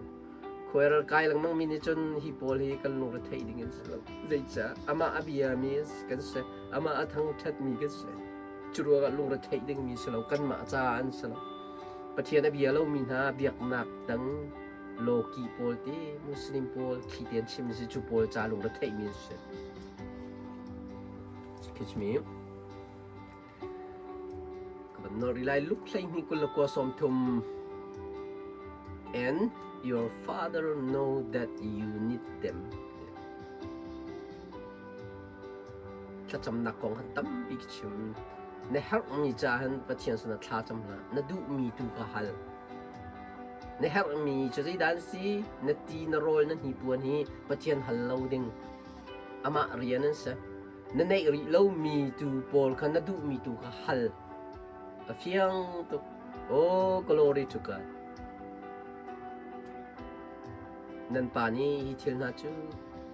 Khuairal kai lengmangmi nih cun hi pawl hi kan lungre theih ding an si lo. Zeicah amah a biami kan si, amah a thangṭhatmi kan si. Cu ruangah lungre theih dingmi si lo, kanmah caah an si lo. Pathian a bia lomi hna biaknak dang lawki pawl te Muslim pawl thli te an chim si cu pawl ca lungre theihmi an si. Excuse me. Ka van nawl rih lai Luke 12 21 30 And your father know that you need them. Thlacamnak kong han tampi ka chim. Na herhmi ca hin Pathian sinah thla cam hlah. Na duhmi tu kha hal. Na herhmi cu zeidah an si? Na ti, na rawl, na hnipuan hi Pathian hal lo ding. Amah rian an si. Na neih rih lomi tu pawl kha na duhmi tu kha hal. A fiang tuk. Oh, glory to God. Nan pa nih hi thil hna cu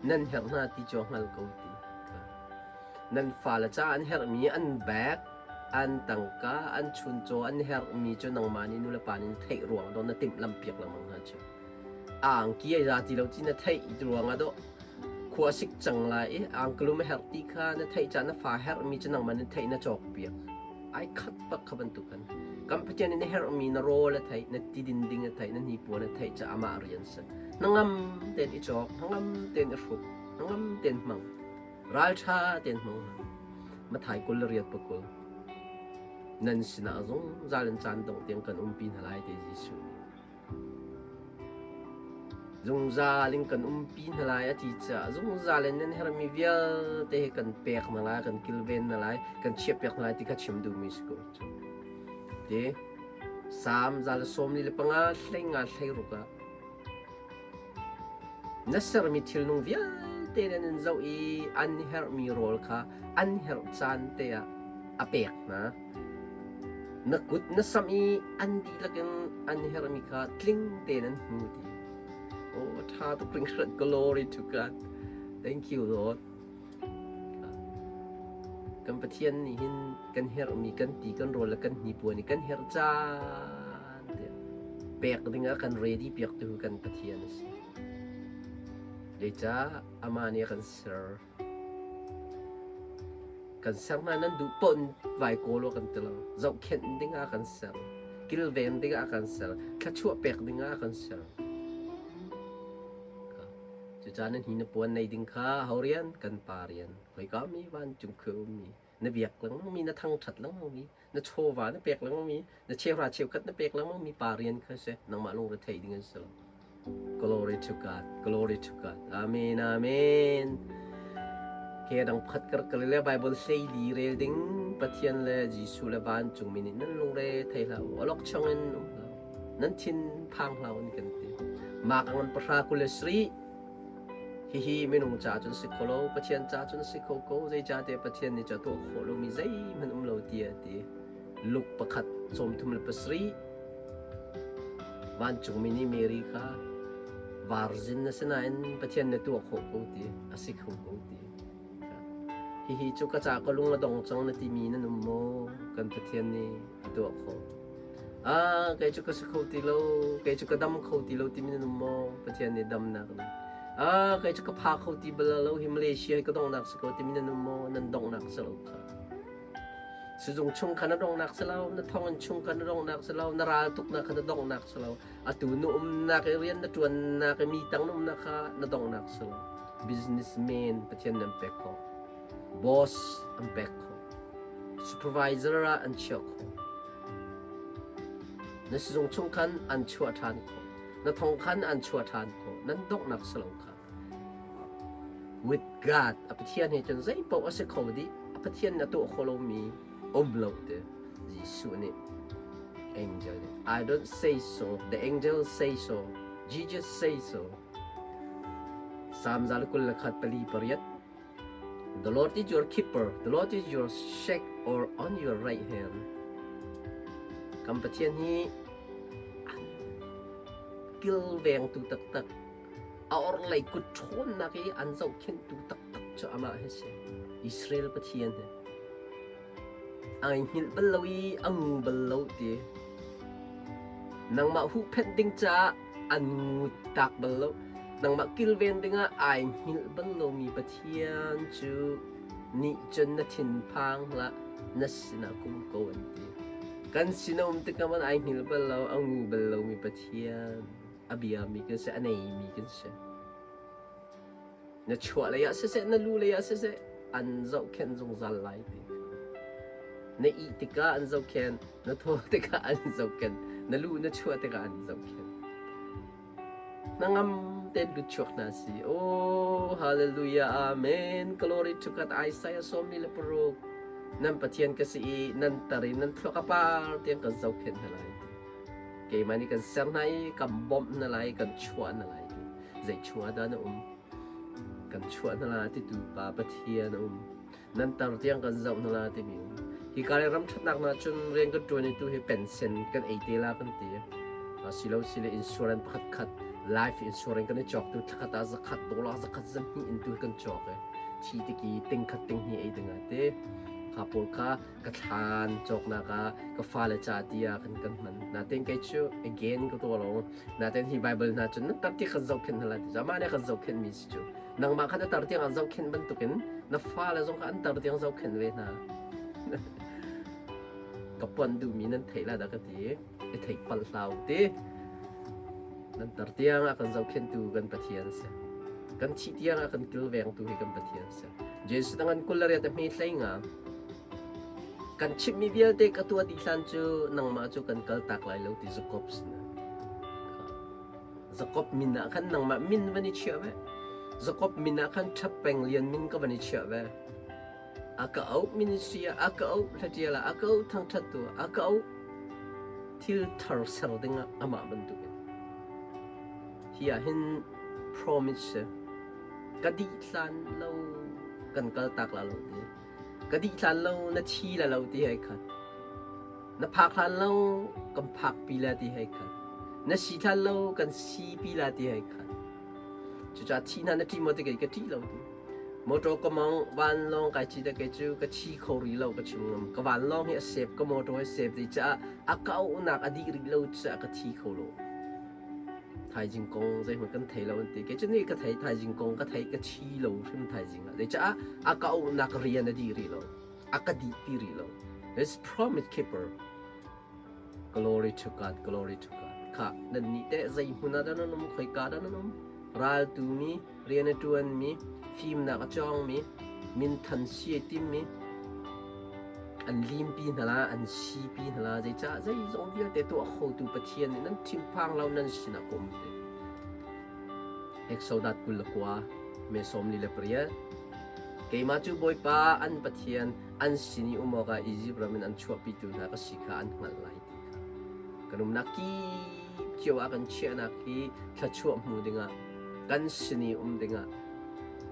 nan herh hna ti cu a hngal ko ti. Nan fale caah an herhmi an bag, an tangka, an chuncaw an herhmi cu nangmah nih nulepa nih na theih ruang dawh na timhlamh piak lengmang hna cu. Angki ai za ti lo ti na theih ruangah dawh khua sik cang lai i angkalum a herh ti kha na theih caan na fa herhmi cu nangmah na theih na cawk piak. Ai khat bak kha bantuk kan. Kan Pathian in na herhmi na rawl a theih, na tidin ding a theih, na hnipuan a theih ca amah rian si. Hnangam tein i cawk, hnangam tein i hruk, hnangam tein hmang. Ralṭha tein hmang hna. Mathai 28 pakul. Nan sinah zungzal in caan dongh tiang kan umpi hna lai ti Jesuh nih. Zungzal in kan umpi hna lai a ti caah zungzal in nan herhmi vialte hi kan pek hna lai, kan kilven hna lai, kan chiahpiak hna lai ti kha chim duhmi si ko cu. Ti Salm 145 hlei nga 16 ah na sermi thilnung vialte nan in zoh i an herhmi rawl kha an herh caan te ah a pek hna. Na kut na samh i an dihlak in an herhmi kha tling tein an hmu ti. Oh, a ṭha tuk hringhran. Glory to God. Thank you, Lord. Kan Pathian nih hin kan herhmi kan ti kan rawl le kan hnipuan i kan herh caan te pek dingah kan ready piak tu kan Pathian a si. Zeicah amah nih a kan ser. Kan ser hna nan duh paoh in vai kawl aw kan ti lo. Zohkhenh dingah kan ser. Kilven dingah kan ser. Thluachuah pek dingah kan ser. Cucaah nan hi na puan nei ding kha ho rian? Kan pa rian. Khoika mi vancung khua ummi na biak lengmang mi na thangṭhat lengmang mi na chawva na pek lengmang mi na cheuhra cheukhat na pek lengmang mi pa rian kha si nangmah lungre thei ding an si lo. Glory to God. Glory to God. Amen. Amen. Ke dang pakhat kar kal le Bible hlei li rel ding Pathian le Jesuh le vancung mi nih nan lungre thei hlah u. Alok chong in um hlah u. Nan thin phang hlah u an kan ti. Mak ang an 27. Hihi minung ca cun si kho lo, Pathian ca cun si kho ko. Zeicahtiah Pathian nih cu a tuah khawh lomi zeihmanh um lo tiah a ti. Luke 1:37 Vancungmi nih Mary kha varzin na si nain Pathian na tuah khawh ko ti, a si kho ko ti. Hihi cu ka ca ka lung a dong cang na timi nan um maw? Kan Pathian nih a tuah khawh. Ah, kei cu ka si kho ti lo, kei cu ka dam kho ti lo timi nan um maw? Pathian nih damnak nih. Ah, kei cu ka pha kho ti bal lo, hi Malaysia hi ka donghnak si ko timi nan um maw? Nan donghnak si lo kha. Sizung chung kha na donghnak si lo, na thonginn chung kha na donghnak si lo, na ral tuknak kha na donghnak si lo, atu na umnak i rian na ṭuannak i mi tang na umnak kha na donghnak si lo. Businessman Pathian nan pek khawh. Boss an pek khawh. Supervisor ah an chiah khawh. Na sizung chung khan an chuah ṭhan khawh. Na thong khan an chuah ṭhan khawh. Nan donghnak si lo kha. With God, a Pathian he cun zei paoh a si kho dih. A Pathian na tuah kho lomi um lo te. Jesuh nih angel nih I don't say so, the angel say so, Jesus say so. Psalm 124 The Lord is your keeper, the Lord is your shade or on your right hand. Kan Pathian hi an kilvengtu taktak, a orhlei kut ṭhawnnak i an zohkhenhtu taktak cu amah hi si. Israel Pathian hi. Ai hngilh bal lo i a ngu bal lo ti. Nangmah huhphenh ding caah an ngu tak bal lo. Nangmah kilven dingah ai hngilh bal lomi Pathian cu nih cun na thinphang hlah, na sinah kum ko an ti. Kan sin a um tikah man ai hngilh bal lo, a ngu bal lomi Pathian a biami kan si, a neimi kan si. Na chuah lei ah siseh, na lu lei ah siseh, an zohkhenh zungzal lai ti. Na ih tikah an zohkhenh, na thawh tikah an zohkhenh, na lu na chuah tikah an zohkhenh. Hnangam tein lut chuak hna si. Oh, hallelujah, amen. Glory to God. Isaiah 46. Nan Pathian ka si i nan tar i nan thluak a par tiang kan zohkhenh hna lai. Keimah nih kan ser hna i kan bawmh hna lai, kan chuah hna lai. Zei chungah dah na um? Kan chuah hna la titu pa Pathian a um. Nan tar tiang kan zoh hna la timi um. Hi ka le ram ṭhatnak hna cun rian kan ṭuan i tu hi pension kan ei te la kan ti. Silo sile insurance pakhat khat life insurance kan i cawk tu thlakhat ah zakhat dollar zakhat zahnih in tu kan cawk i thi tiki ting khat ting hnih ei ding ah te. Kha pawl kha ka thlan cawknak ah ka fale ca tiah kan kan hman. Natin kei cu again ka tuah lo. Natin hi Bible hna cun nan tar ti kan zohkhenh hna lai ti amah nih kan zohkhenh mi si cu. Nangmah kha na tar tiang an zohkhenh bantukin na fale zong kha an tar tiang zohkhenh ve hna. Ka puan duhmi nan theih la dah ka ti. I theih palh hlah u ti. Nan tar tiang a kan zohkhenhtu kan Pathian si. Kan thih tiang a kan kilvengtu hi kan Pathian si. Jesuh dang an 28 a hme hlei nga. Kan chimhmi vialte ka tuah dih hlan cu nangmah cu kan kal tak lai lo ti Jakob sin. Jakob min ah khan nangmah min van i chiah ve. Jakob min ah khan Ṭhap Peng Lian min ka van i chiah ve. A ka auh ministry ah a ka auh hlatial ah a ka auh thangṭhattu ah a ka auh thil thar ser ding ah amah bantukin. Hi ah hin promise ka dih hlan lo kan kal tak la lo ti. Ka dih hlan lo na thi la lo ti hei khat. Na phak hlan lo kan phak pi la ti hei khat. Na si hlan lo kan si pi la ti hei khat. Cucaah thih hna na ṭih maw ti kei ka ṭih lo ti. Motor ka mong vanlawng kai ci te kei cu ka thi kho rih lo ka chim ngam. Ka vanlawng hi a save ka motor hi save dih caah a kauhnak a dih rih lo caah ka thi kho lo. Thaizing kong zeihmanh kan thei lo an ti. Kei cu nih ka thei thaizing kong ka thei ka thi lo hrim thaizing ah. Zeicah a kauhnak rian a dih rih lo. A ka dih pi rih lo. This promise keeper. Glory to God, glory to God. Kha nan nih teh zei hmun ah dah nan um, khoika dah nan um? Raltu mi, rian a ṭuan mi, fimnak a cawng mi, minthan si a tim mi, an limpi hna la, an sipi hna la, zeicah zeizong vialte tuah khotu Pathian nih nan thinphang lo nan sinah ka um te. Exodus 29, me 48. Keimah cu Bawipa an Pathian an sin i um awkah Izipt ram in an chuahpitu hna ka si kha an hngalh lai ti kha. Kan umnak kip cio ah kan chiahnak hi thluachuah hmu dingah kan sin i um dingah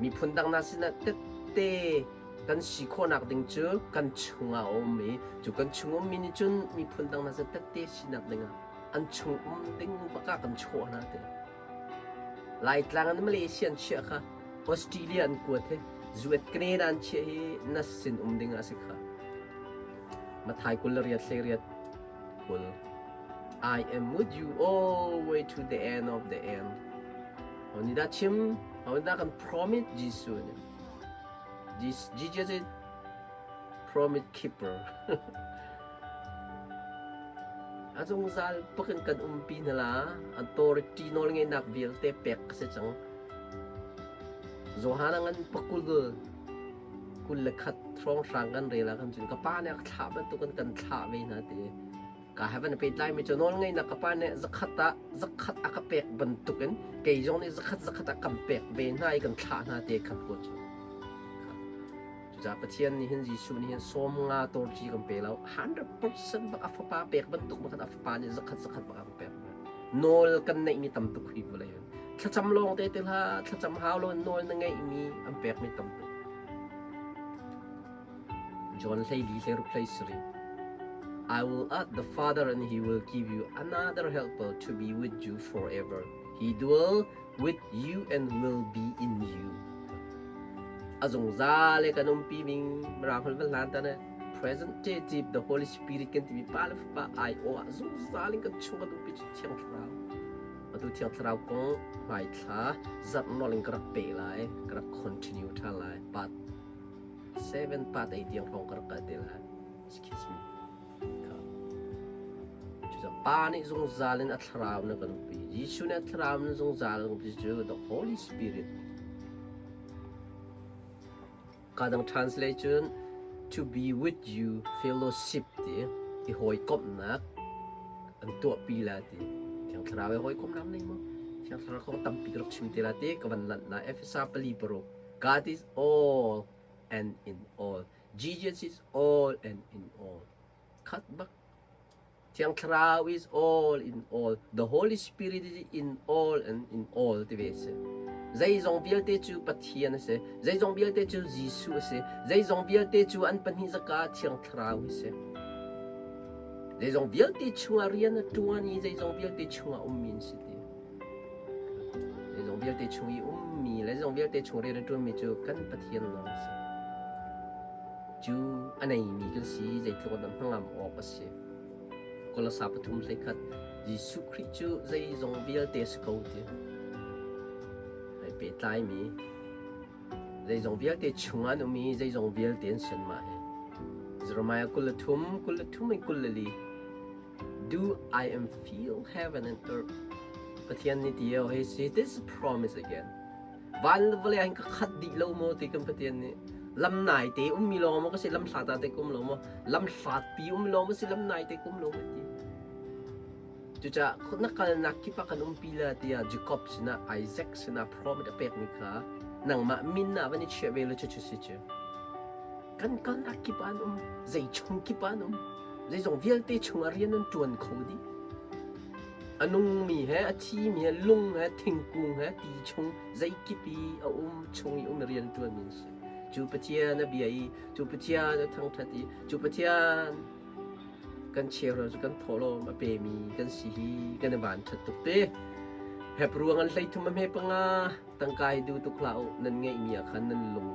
miphun dang hna sinah tette kan si khawhnak ding cu kan chungah a um i cu kan chung ummi nih cun miphun dang hna sin tette sinak dingah an chung um ding bakah kan chuah hna ti. Laitlang in Malaysia an chiah kha Australia an kuat hi US Canada an chiah hi na sin um ding a si kha. Mathai 28 hlei 20. I am with you all the way to the end of the end. Ho nih dah chim? Ho nih dah kan promise Jesuh nih? Jesus is promise keeper. A zungzal bak in kan umpi hna la. Authority nawl ngeihnak vialte pek ka si cang. Johan a ngan pakul 21 hrawnghrang kan rel ah khan cun ka pa nih a ka thlah bantukin kan thlah ve hna ti. Ka heaven a pehtlai mi cu nawl ngeihnak ka pa nih zakhat ah zakhat a ka pek bantukin kei zong nih zakhat zakhat ah kan pek ve hna i kan thlah hna te khat ko cu. Cucaah Pathian nih hin Jesuh nih hin 50 torci kan pe lo 100% bak a fapa pek bantuk bak a fapa nih zakhat zakhat bak a kan pek. Nawl kan neihmi tam tuk hi vawlei hin. Thlacam lawng te te hlah, thlacam hau lo nawl na ngeihmi an pekmi tam tuk. John 14 hlei ruk hlei sarih. I will ask the Father and he will give you another helper to be with you forever. He dwell with you and will be in you. A zungzal le kan umpi ning mirang holh van hlan ta ne presentative the Holy Spirit kan timi pa le fapa ai aw ah zungzal in kan chung kan umpi cu Thiang Thlarau. Atu Thiang Thlarau kong hmaithla zarh nol in ka rak pe lai, ka rak continue ṭhan lai. Part 7 part 8 tiang hrawng ka rak kal te lai. Excuse me. Cucaah Pa nih zungzal in a thlarau na kan umpi. Jesuh nih a thlarau in zungzal in umpi cu the Holy Spirit. Ka dang translate cun to be with you fellowship ti i hawikomhnak an tuahpi la ti. Thiang Thlarau he hawikomhnak nei maw? Thiang Thlarau kong tampi ka rak chim te la ti ka van lanh la Efesa pali paruk. God is all and in all. Jesus is all and in all. Khat bak. Thiang Thlarau is all in all. The Holy Spirit is in all and in all ti ve si. Zeizong vialte cu Pathian a si. Zeizong vialte cu Jesuh a si. Zeizong vialte cu an pahnih zaka Thiang Thlarau hi si. Zeizong vialte chungah rian a ṭuan i zeizong vialte chungah ummi an si ti. Zeizong vialte chung i ummi le zeizong vialte chung rian a ṭuanmi cu kan Pathian lawng a si. Cu a neimi kan si zeitluk in dah hnangam awk a si. Kolosa 3:11 Jesuh Khrih cu zeizong vialte a si ko ti. Ai pehtlaimi zeizong vialte chungah an um i zeizong vialte an si anmah hi. Jeremiah 23, 23 in 24 Do I am feel heaven and earth? Pathian nih ti hei si this is promise again. Van le vawlei ah hin ka khat dih lo maw ti kan Pathian nih lam nai te ummi lawng maw ka si lam hlat ah te ka um lo maw lam hlat pi um lawng maw si lam nai te ka um lo maw ti cucaah na kalnak kip ah kan umpi la tiah Jacob sinah Isaac sinah promise a pekmi kha nangmah min ah van i chiah ve lo cu cu si cu kan kalnak kip ah an um zei chung kip ah an um zeizong vialte chungah rian an ṭuan kho dih a nungmi he a thimi he lung he thingkung he ti chung zeikip i a um chung i um rian ṭuanmi an si cu Pathian a bia i cu Pathian a thangṭhat i cu Pathian kan cheuhro cu kan thawhlawm a pemi kan si hi kan i van ṭhat tuk te Hebru an 13 a hme panga tangka hi duh tuk hlah u nan ngeihmi ah khan nan lung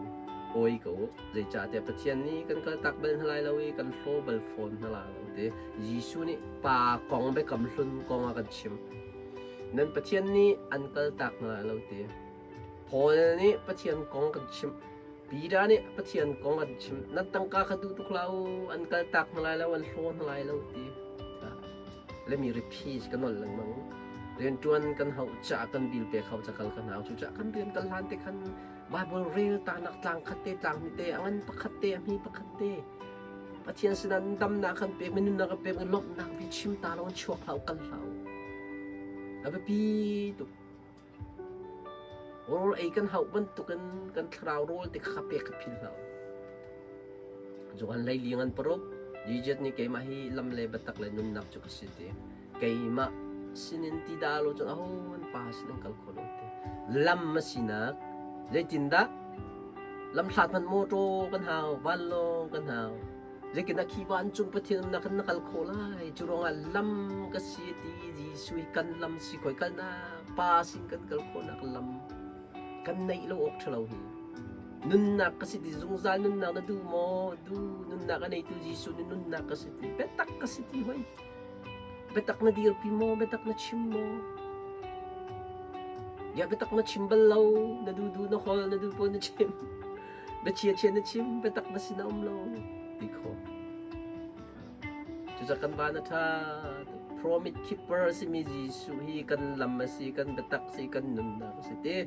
awi ko u zeicahtiah Pathian nih kan kaltak bal hna lai lo i kan hlaw bal fawn hna lai lo ti Jesuh nih pa kong biakam hlun kong a kan chim nan Pathian nih an kaltak hna lai lo ti Paul nih Pathian kong kan chim Peter nih Pathian kong an chim nan tangka kha duh tuk hlah u an kaltak hna lai lo an hlaw hna lai lo ti Let me repeat ka nolh lengmang. Rianṭuan kan hauh caah kan bil pek hau cakal kan hau. Cucaah kan rian kal hlan te khan Bible rel tanak tlang khat te tlang hmi te a ngan pakhat te a hmi pakhat te Pathian sinah damnak kan pek mi nunnak kan pek mi lawmhnak bi chim ta lo chuak hlah kal hlah a biapi tuk Rawl ei kan hauh bantukin kan thlarau rawl te kha pek kha philh hlah u. Johan 14 ngan paruk Jesus nih keimah hi lam le biatak le nunnak cu ka si ti. Keimah sinin ti dah lo cun ahohmanh pa sin an kal kho lo ti. Lam a sinak zeitindah lam hlat hmanh mawṭaw kan hau, vanlawng kan hau. Zeitindah khi vancung Pathian umnak kan na kal khawh lai? Cu ruangah lam ka si ti Jesuh hi kan lam si khoi kalnak pa sin kan kal khawhnak lam kan neih lo awk ṭhalo hi. Nunnak ka si ti zungzal nunnak na duh maw? Du nunnak a neitu Jesuh nih nunnak ka si ti biatak ka si ti hoi. Biatak na dirpi maw? Biatak na chim maw? Ya biatak na chim bal lo, na duh duh na hol, na duh pawl na chim. Biachia chia na chim, biatak na sin a um lo ti kho. Cucaah kan van a ṭha. Promise keeper a simi Jesuh hi kan lam a si, kan biatak si, kan nunnak a si ti.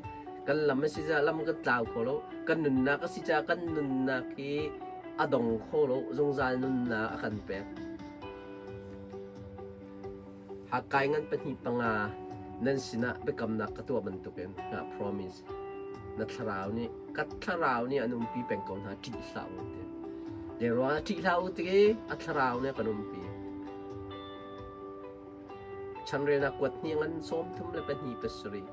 Kan lam a si caah lam kan tlau kho lo. Kan nunnak a si caah kan nunnak hi a dong kho lo, zungzal nunnak a kan pek. Haggai ngan pahnih panga nan sinah biakamnak ka tuah bantukin na promise na thlarau nih ka thlarau nih an umpi peng ko hna ṭih hlah u ti. Zei ruangah ṭih hlah u ti a thlarau nih a kan umpi. Chanrelnak kuat hnih ngan 32 pasarih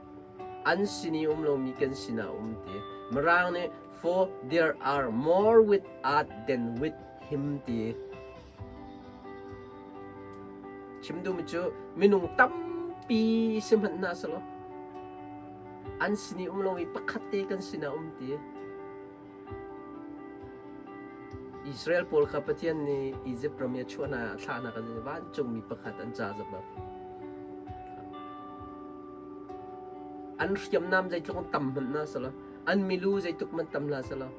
an sin i um lomi kan sinah um ti. Mirang nih for there are more with us than with him ti. Chim duhmi cu minung tampi si hmanh hna selaw an sin i um lo i pakhat te kan sinah um ti. Israel pawl kha Pathian nih Izipt ram i a chuah hna a thlah hna kan vancungmi pakhat an ca zong An hriamnam zeitluk in tam hmanh hna selaw an milu zeitluk hmanh tam hna selaw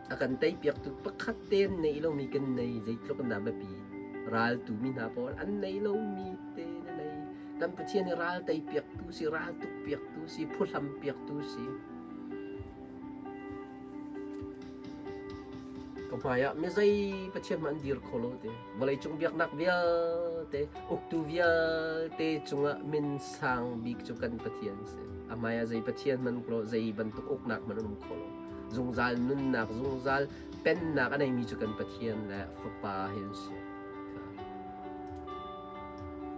A kan teipiaktu pakhat te an neih lomi kan nei zeitluk in dah biapi. Raltu mi hna pawl an nei lomi te na nei. Kan Pathian hi ral teipiaktu si, ral tukpiaktu si, phuhlam piaktu si. Ka hmai ah mizei Pathian hmanh an dir kho lo te. Vawleicung biaknak vialte, uktu vialte cungah min sang bik cu kan Pathian si. A hmai ah zei Pathian hmanh lo, zei bantuk uknak hmanh an um kho lo. Zungzal nunnak, zungzal pennak a neimi cu kan Pathian le Fapa hi an si.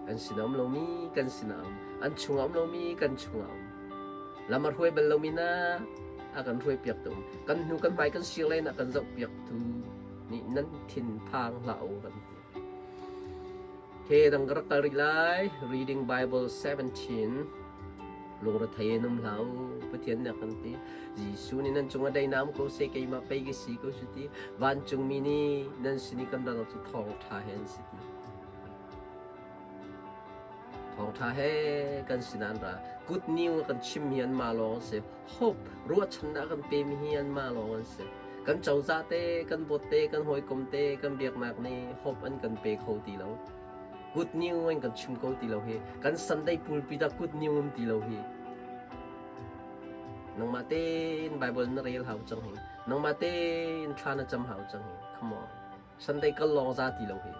An sinah um lomi kan sinah um. An chungah um lomi kan chungah um. Lam a hruai bal lomi na a kan hruai piak tu um. Kan hnu kan hmai kan sir len a kan zoh piak tu nih nan thin phang hlah u kan ti. Okay, dang ka rak kal rih lai. Reading Bible 17. Lungrethei in um hlah u, Pathian nih a kan ti. Jesuh nih nan cungah daihnak um ko seh, keimah pei ka si ko su ti. Vancungmi nih nan sin i kan rat cu thawngṭha he an si ti. Thawngṭha he kan sinah an ra. Good news kan chim hi anmah lawng an si. Hope ruahchannak kan pemi hi anmah lawng an si. Kan cozah te, kan bawt te, kan hawikom te, kan biaknak nih hope an kan pe kho ti lo. Good news an kan chim ko ti lo hi. Kan Sunday pulpit ah good news um ti lo hi. Nangmah tein Bible na rel hau cang hi. Nangmah tein thla na cam hau cang hi. Come on. Sunday kal lawng za ti lo hi.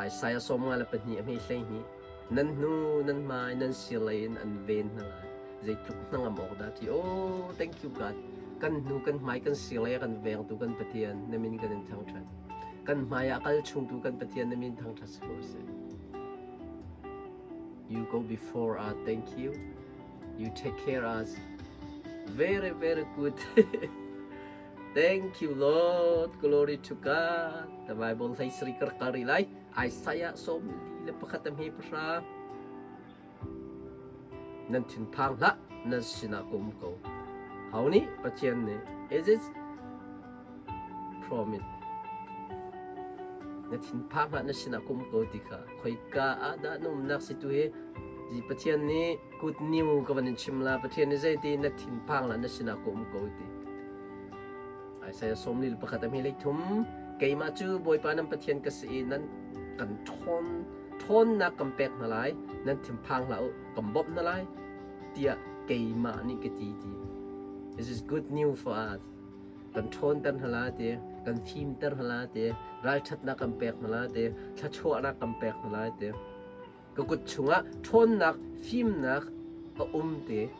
Isaiah 52 a hme 12 nan hnu nan hmai nan sir lei in an ven hna lai. Zeitluk hnangam awk dah ti. Oh, thank you God. Kan hnu kan hmai kan sir lei a kan vengtu kan Pathian na min kan in thangṭhat. Kan hmai ah kal chungtu kan Pathian na min thangṭhat si ko seh. You go before us, thank you. You take care us. Very, very good. thank you, Lord. Glory to God. The Bible hlei sri kar kari lai. Isaiah 41 a hme pahra. Nan thinphang hlah, nan sinah ka um ko. Ho nih? Pathian nih. Is it promise? Na thinphang hlah, na sinah ka um ko ti kha khoika ah dah na umnak si tu hi Pathian nih good news ka van in chim la. Pathian nih zeiti na thinphang hlah, na sinah ka um ko ti. Isaiah 41 a hme lei thum keimah cu Bawipa nan Pathian ka si i nan kan ṭhawn ṭhawnnak kan pek hna lai, nan thinphang hlah u, kan bawmh hna lai, tiah keimah nih ka ti ti. This is good news for us. Kan ṭhawnter hna lai ti, kan fimter hna lai ti, ralṭhatnak kan pek hna lai ti, thluachuahnak kan pek hna lai ti. Ka kut chungah ṭhawnnak, fimnak a um ti.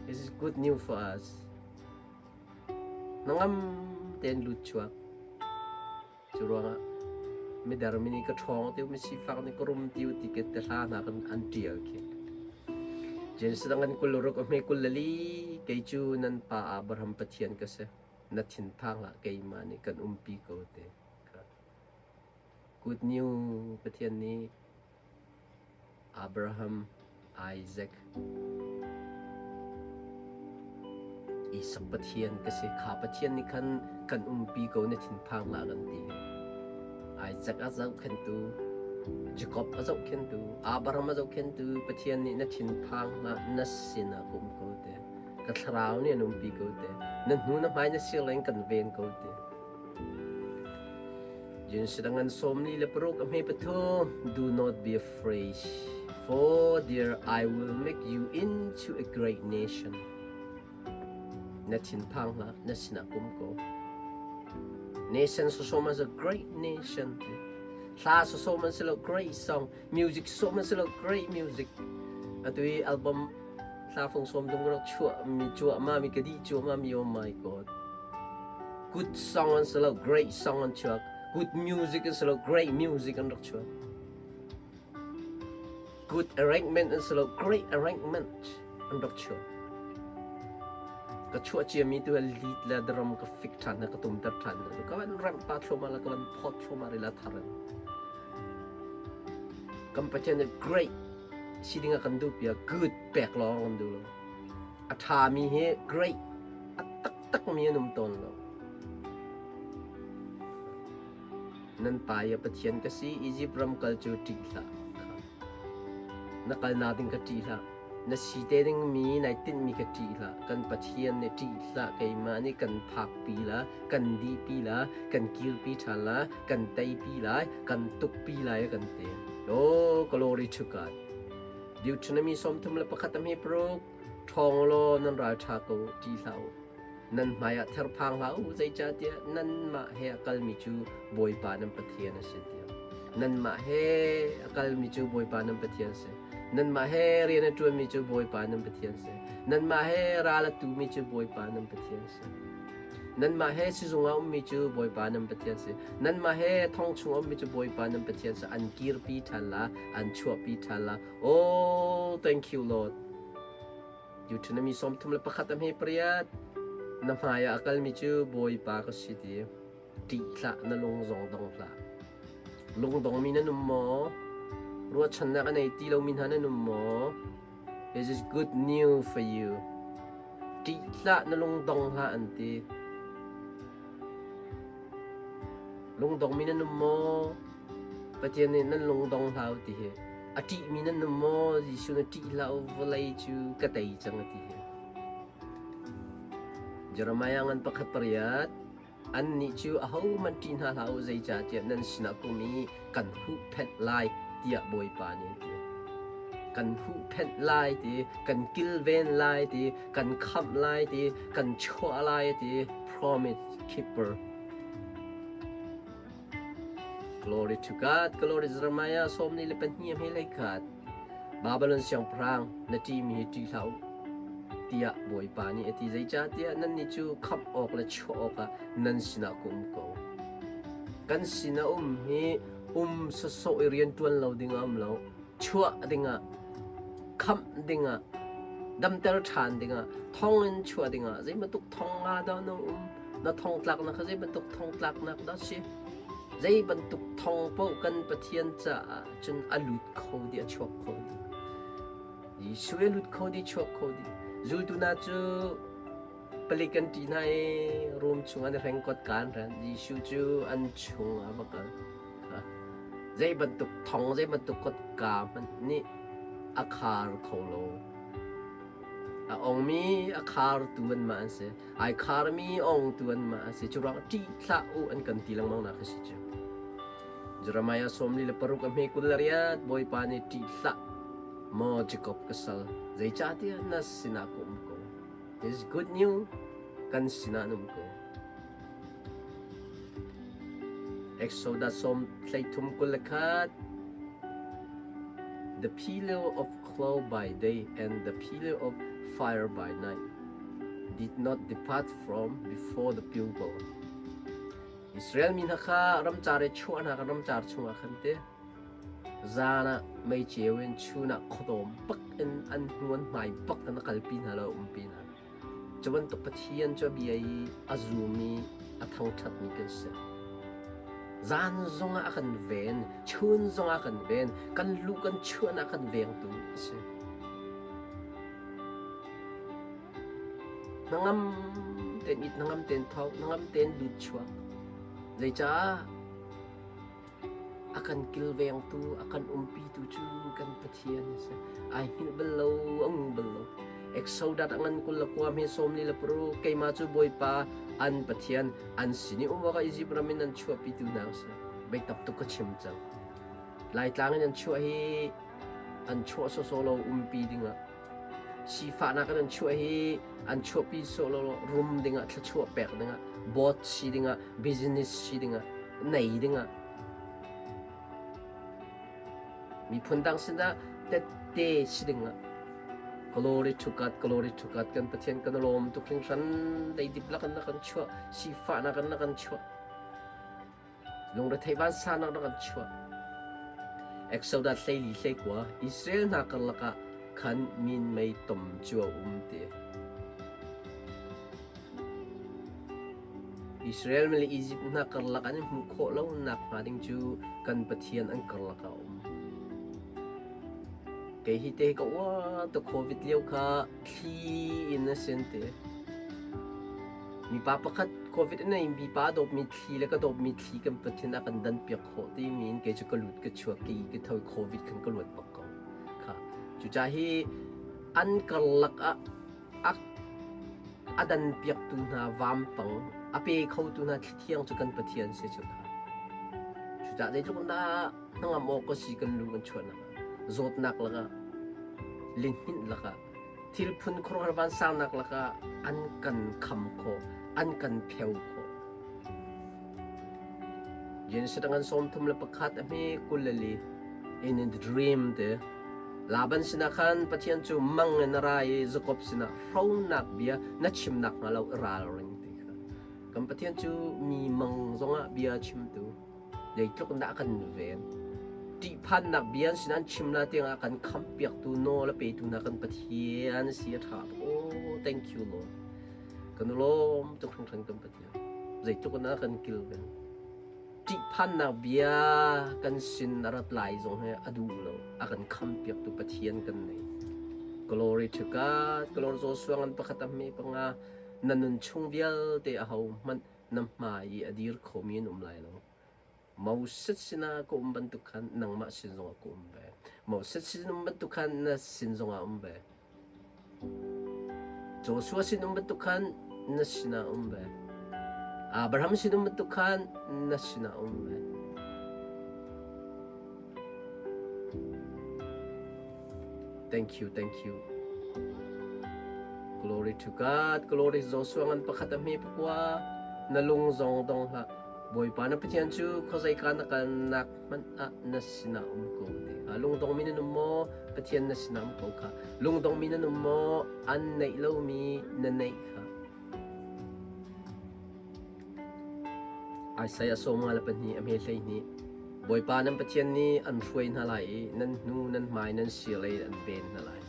This is good news for us. Hnangam tein lut chuak. Cu ruangah midar mi nih ka ṭhawng ti u, misifak nih ka rum ti u ti ke te hla hna kan an ṭial khi. Genesis dang an 26 a hme 24 kei cu nan pa Abraham Pathian ka si. Na thinphang hlah keimah nih kan umpi ko te. Good news Pathian nih Abraham, Isaac, Isak Pathian ka si. Kha Pathian nih khan kan umpi ko na thinphang hlah kan ti. Isaac a zohkhenhtu, Jacob a zohkhenhtu, Abraham a zohkhenhtu Pathian nih na thinphang hlah na sinah ka um ko te. Ka thlarau nih an umpi ko te. Na hnu na hmai na sir leng kan ven ko te. Jinsidang 46 a hme pathum Do not be afraid, for there I will make you into a great nation. Na thinphang hlah, na sinah kum ko. Nation so as a great nation. Hla so man silo great song, music so man silo great music. Atu i album hla fung som dum rak chuah mi chuah ma mi kadi chuah ma mi oh my god. Good song an si lo, great song an chuak. Good music an si lo, great music an rak chuak. Good arrangement an si lo, great arrangement an rak chuak. Ka chuah ciami tu lead le drum ka fik ṭhan na ka tumter ṭhan na ka van ramh pa thluahmah la ka van phawt thluahmah rila thar in. Kan Pathian nih great si ding a kan duh piak good pek lawng kan duh lo. A ṭhami hi great a taktakmi an um tawn lo. Nan pa i a Pathian ka si, Izipt ram kal cu ṭih hlah. Na kalnak ding ka ṭih hlah. Na si te dingmi nai tinhmi ka ṭih hlah. Kan Pathian nih ṭih hlah. Keimah nih kan phakpi la, kan dihpi la, kan kirpi ṭhan la, kan teipi lai, kan tukpi lai a kan ti. Oh, glory to God. Deuteronomy 31 a hme paruk. Ṭhawng law nan ral ṭha ko, ṭih hlah u. Nan hmaiah therphang hlah u, zeicahtiah nanmah he a kalmi cu Bawipa nan Pathian a si tiah. Nanmah he a kalmi cu Bawipa nan Pathian a si. Nanmah he rian a ṭuanmi cu Bawipa nan Pathian a si. Nanmah he ral a tumi cu Bawipa nan Pathian a si. Nanmah he sizung ah ummi cu Bawipa nan Pathian si. Nanmah he thong chung ummi cu Bawipa nan Pathian si. An kirpi ṭhan la, an chuahpi ṭhan la. Oh, thank you Lord. Deuteronomy 31 a hme pariat na hmai ah a kalmi cu Bawipa ka si ti. Ṭih hlah, na lung zong dong hlah. Lungdongmi nan um maw? Ruahchannak a nei ti lomi hna nan um maw? This is good news for you. Ṭih hlah na lungdong hlah an ti. Lungdongmi nan um maw? Pathian nih nan lungdong hlah u ti hi. A ṭihmi nan um maw? Jesuh na ṭih hlah u, vawlei cu ka tei cang a ti hi. Jeremiah ngan pakhat pariat Annih cu ahohmanh ṭih hna hlah u, zeicahtiah nan sinah ka um i kan huhphenh lai, tiah Bawipa nih a ti. Kan huhphenh lai ti, kan kilven lai ti, kan khamh lai ti, kan chuah lai a ti. Promise keeper. Glory to God. Glory Jeremiah sawmli le pahnih a hme hlei khat. Babylon siangpahrang na ṭihmi hi ṭih hlah u, tiah Bawipa nih a ti. Zeicahtiah nannih cu khamh awk le chuah awkah nan sinah ka um ko. Kan sinah um hi um sawsawh i rianṭuan lo dingah um lo, chuah dingah, khamh dingah, damter ṭhan dingah, thongin chuah dingah zei bantuk thong nga dah na um, na thongtlaknak kha zei bantuk thongtlaknak dah si? Zei bantuk thong paoh kan Pathian caah cun a lut kho dih, a chuak kho dih. Jesuh a lut kho dih, chuak kho dih. Zultu hna cu palik an ṭih hna i room chung an i hreng kotka an hren. Jesuh cu an chung ah va kal. Zei bantuk thong, zei bantuk kotka hmanh nih a khar kho lo. A ongmi a khartu anmah an si. Ai kharmi ongtu anmah an si. Cu ruangah ṭih hlah u an kan ti lengmang nak a si cu. Jeremiah 46 a hme 28 Bawipa nih ṭih hlah maw Jacob ka sal zeicahtiah na sinah ka um ko. This is good news. Kan sinah na um ko. Exodus 33 21 The pillar of cloud by day and the pillar of fire by night did not depart from before the people. Israel mi hna kha ramcar i chuah hna kha ramcar chungah khan te zan ah meiceu in chun ah khuadawm bak in an hnu an hmai bak in a kalpi hna lo umpi hna. Cu bantuk Pathian cu a bia i a zum i a thangṭhatmi kan si. Zan zongah a kan ven, chun zongah a kan ven, kan luh kan chuahnak a kan vengtu a si. Hnangam tein it, hnangam tein tho, hnangam tein lut chuak. Zeicah a kan kilvengtu, a kan umpitu cu kan Pathian a si. Ai hngilh bal lo, a ngu bal lo. Exodus a ngan 29 hi 46 keimah cu Bawipa an Pathian an sin i um awkah Izipt ram in an chuahpitu hna a si. Biatak tuk ka chim cang. Laitlang in an chuah hi an chuah sawsawh lo umpi dingah sifahnak in an chuah hi an chuahpi sawh lo rum dingah thluachuah pek dingah board si dingah business si dingah nei dingah miphun dang sinah tette si dingah glory to God glory to God kan Pathian kan lawm tuk hringhran leidip lakan na kan chuah sifahnak in na kan chuah Lungretheih vansannak rak an chuah. Exodus 14 hleikua Israel hna karlak ah khan minmei tom cu a um ti. Israel mi le Egypt hna karlak an i hmuh khawh lo nak hnga ding cu kan Pathian an karlak ah a um. Kei hi te ka uar tuk COVID lio kha thli in a sin te. Mipa pakhat COVID in a mipa a dawpmi thli le ka dawpmi thli kan Pathian a kan danpiak khawh timi in kei cu ka lut ka chuak ki ka tho COVID khan ka luat bak ko. Kha cucaah hi an karlak ah a a dan piaktu hna vampang a pe khotu hna thlithiang cu kan Pathian si cu kha. Cucaah zeitluk in dah hnangam awk ka si kan lu kan chuahnak ah zawtnak lakah lihninh lakah thil phun khuaruahhar vansangnak lakah an kan kham khawh, an kan pheu khawh. Genesis ngan 31 a hme 24 in in the dream te Laban sinah khan Pathian cu mang in a ra i Jakob sinah hronak bia na chimnak hnga lo i ralring ti kha. Kan Pathian cu mi mang zongah bia chimtu Zeitluk in dah a kan ven. Ṭihphannak bia an sin an chim la tiangah kan khampiaktu nawl a petu hna kan Pathian a si a ṭha tuk. Oh, thank you Lord. Kan lawm tuk hringhran kan Pathian. Zeitluk in a kan kilven. Ṭihphannak bia kan sin a rat lai zong hi a duh lo. A kan khampiaktu Pathian kan nei. Glory to God. Glory Joshua ngan pakhat a hme panga na nun chung vialte aho hmanh na hmai i a dir khomi an um lai lo. Moses sinah ka um bantuk khan nangmah sin zongah ka um ve. Moses sin um bantuk khan na sin zongah um ve. Joshua sin um bantuk khan na sinah um ve. Abraham sin um bantuk khan na sinah um ve. Thank you, thank you. Glory to God. Glory Joshua ngan pakhat a hme pakua. Na lung zong dong hlah. Bawipa na Pathian cu khuazeika na kalnak hmanh ah na sinah um ko te kha. Lungdongmi nan um maw? Pathian na sinah um ko kha. Lungdongmi nan um maw? An neih lomi na neih kha. Isaiah 52 a hme 12 Bawipa nan Pathian nih an hruai hna lai i nan hnu nan hmai nan sirlei an ven hna lai.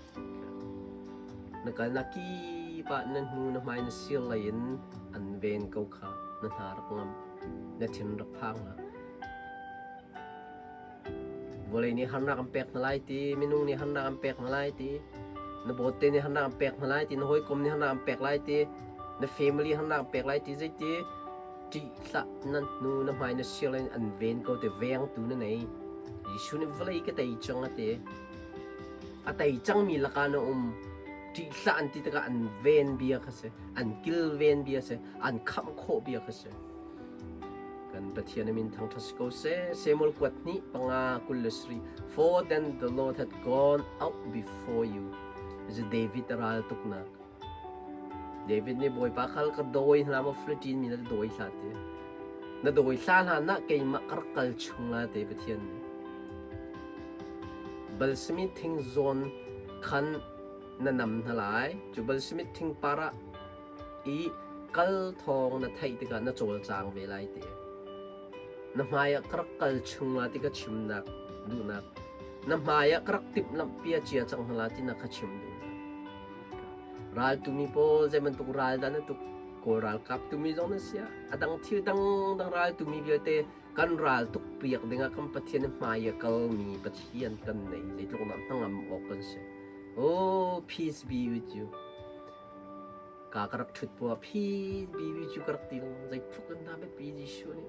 Na kalnak kip ah nan hnu na hmai na sirlei in an ven ko kha na hna rak ngam na thin rak phang hlah. Vawlei nih harnak an pek hna lai ti, minung nih harnak an pek hna lai ti, na bawtte nih harnak an pek hna lai ti, na hawikom nih harnak an pek lai ti, na family harnak an pek lai ti, zeiti ṭih hlah nan hnu na hmai na sir in an ven ko te vengtu na nei. Jesuh nih vawlei ka tei cang a ti. A tei cangmi lakah na um. Ṭih hlah an ti tikah an ven bia kha si, an kilven bia si, an khamh khawh bia kha si. Kan Pathian a min thangṭhat si ko seh. Samuel kuat hnih panga 27. For then the Lord had gone out before you. Is David ral tuknak. David nih Bawipa khal ka dawi hna maw Philistine mi na dawi hlah ti. Na dawi hla hna na keimah ka rak kal chung la te Pathian nih. Balsami thing zawn khan na nam hna lai. Cu balsami thing par ah i kal thawng na theih tikah na cawlcang ve lai ti. Na hmai ah ka rak kal chung la ti ka chimnak duhnak. Na hmai ah ka rak timhlamh pia cia cang hna la ti na ka chim duhnak. Ral tumi pawl zei bantuk ral dah na tuk Kawl ralkap tumi zong na sia a dang thil dang dang ral tumi vialte kan ral tuk piak dingah kan Pathian hmai a kalmi Pathian kan nei zeitluk dah hnangam awk kan si. Oh peace be with you. Ka ka rak ṭhut puah phi bibi cu ka rak ti lengmang zeitluk in dah biapi Jesuh nih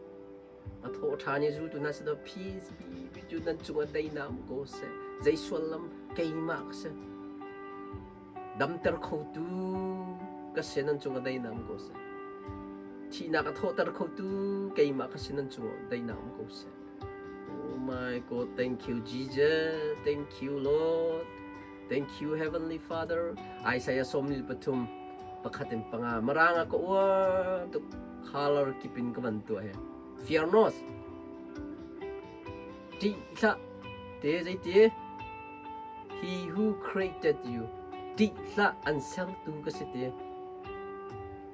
a thawh ṭhan i zultu hna sin ah peace bibi cu nan cungah daihnak um ko seh zei suallam keimah ka si damter khotu ka si nan cungah daihnak um ko seh thihnak a thawhter khotu keimah ka si nan cungah daihnak um ko seh Oh my God, thank you Jesus, thank you Lord. Thank you Heavenly Father. Isaiah 43 pakhat in panga marang a ka uar tuk color kipin ka van tuah he. Fear not. Ṭih hlah. Te zeiti? He who created you. Ṭih hlah an sertu ka si te.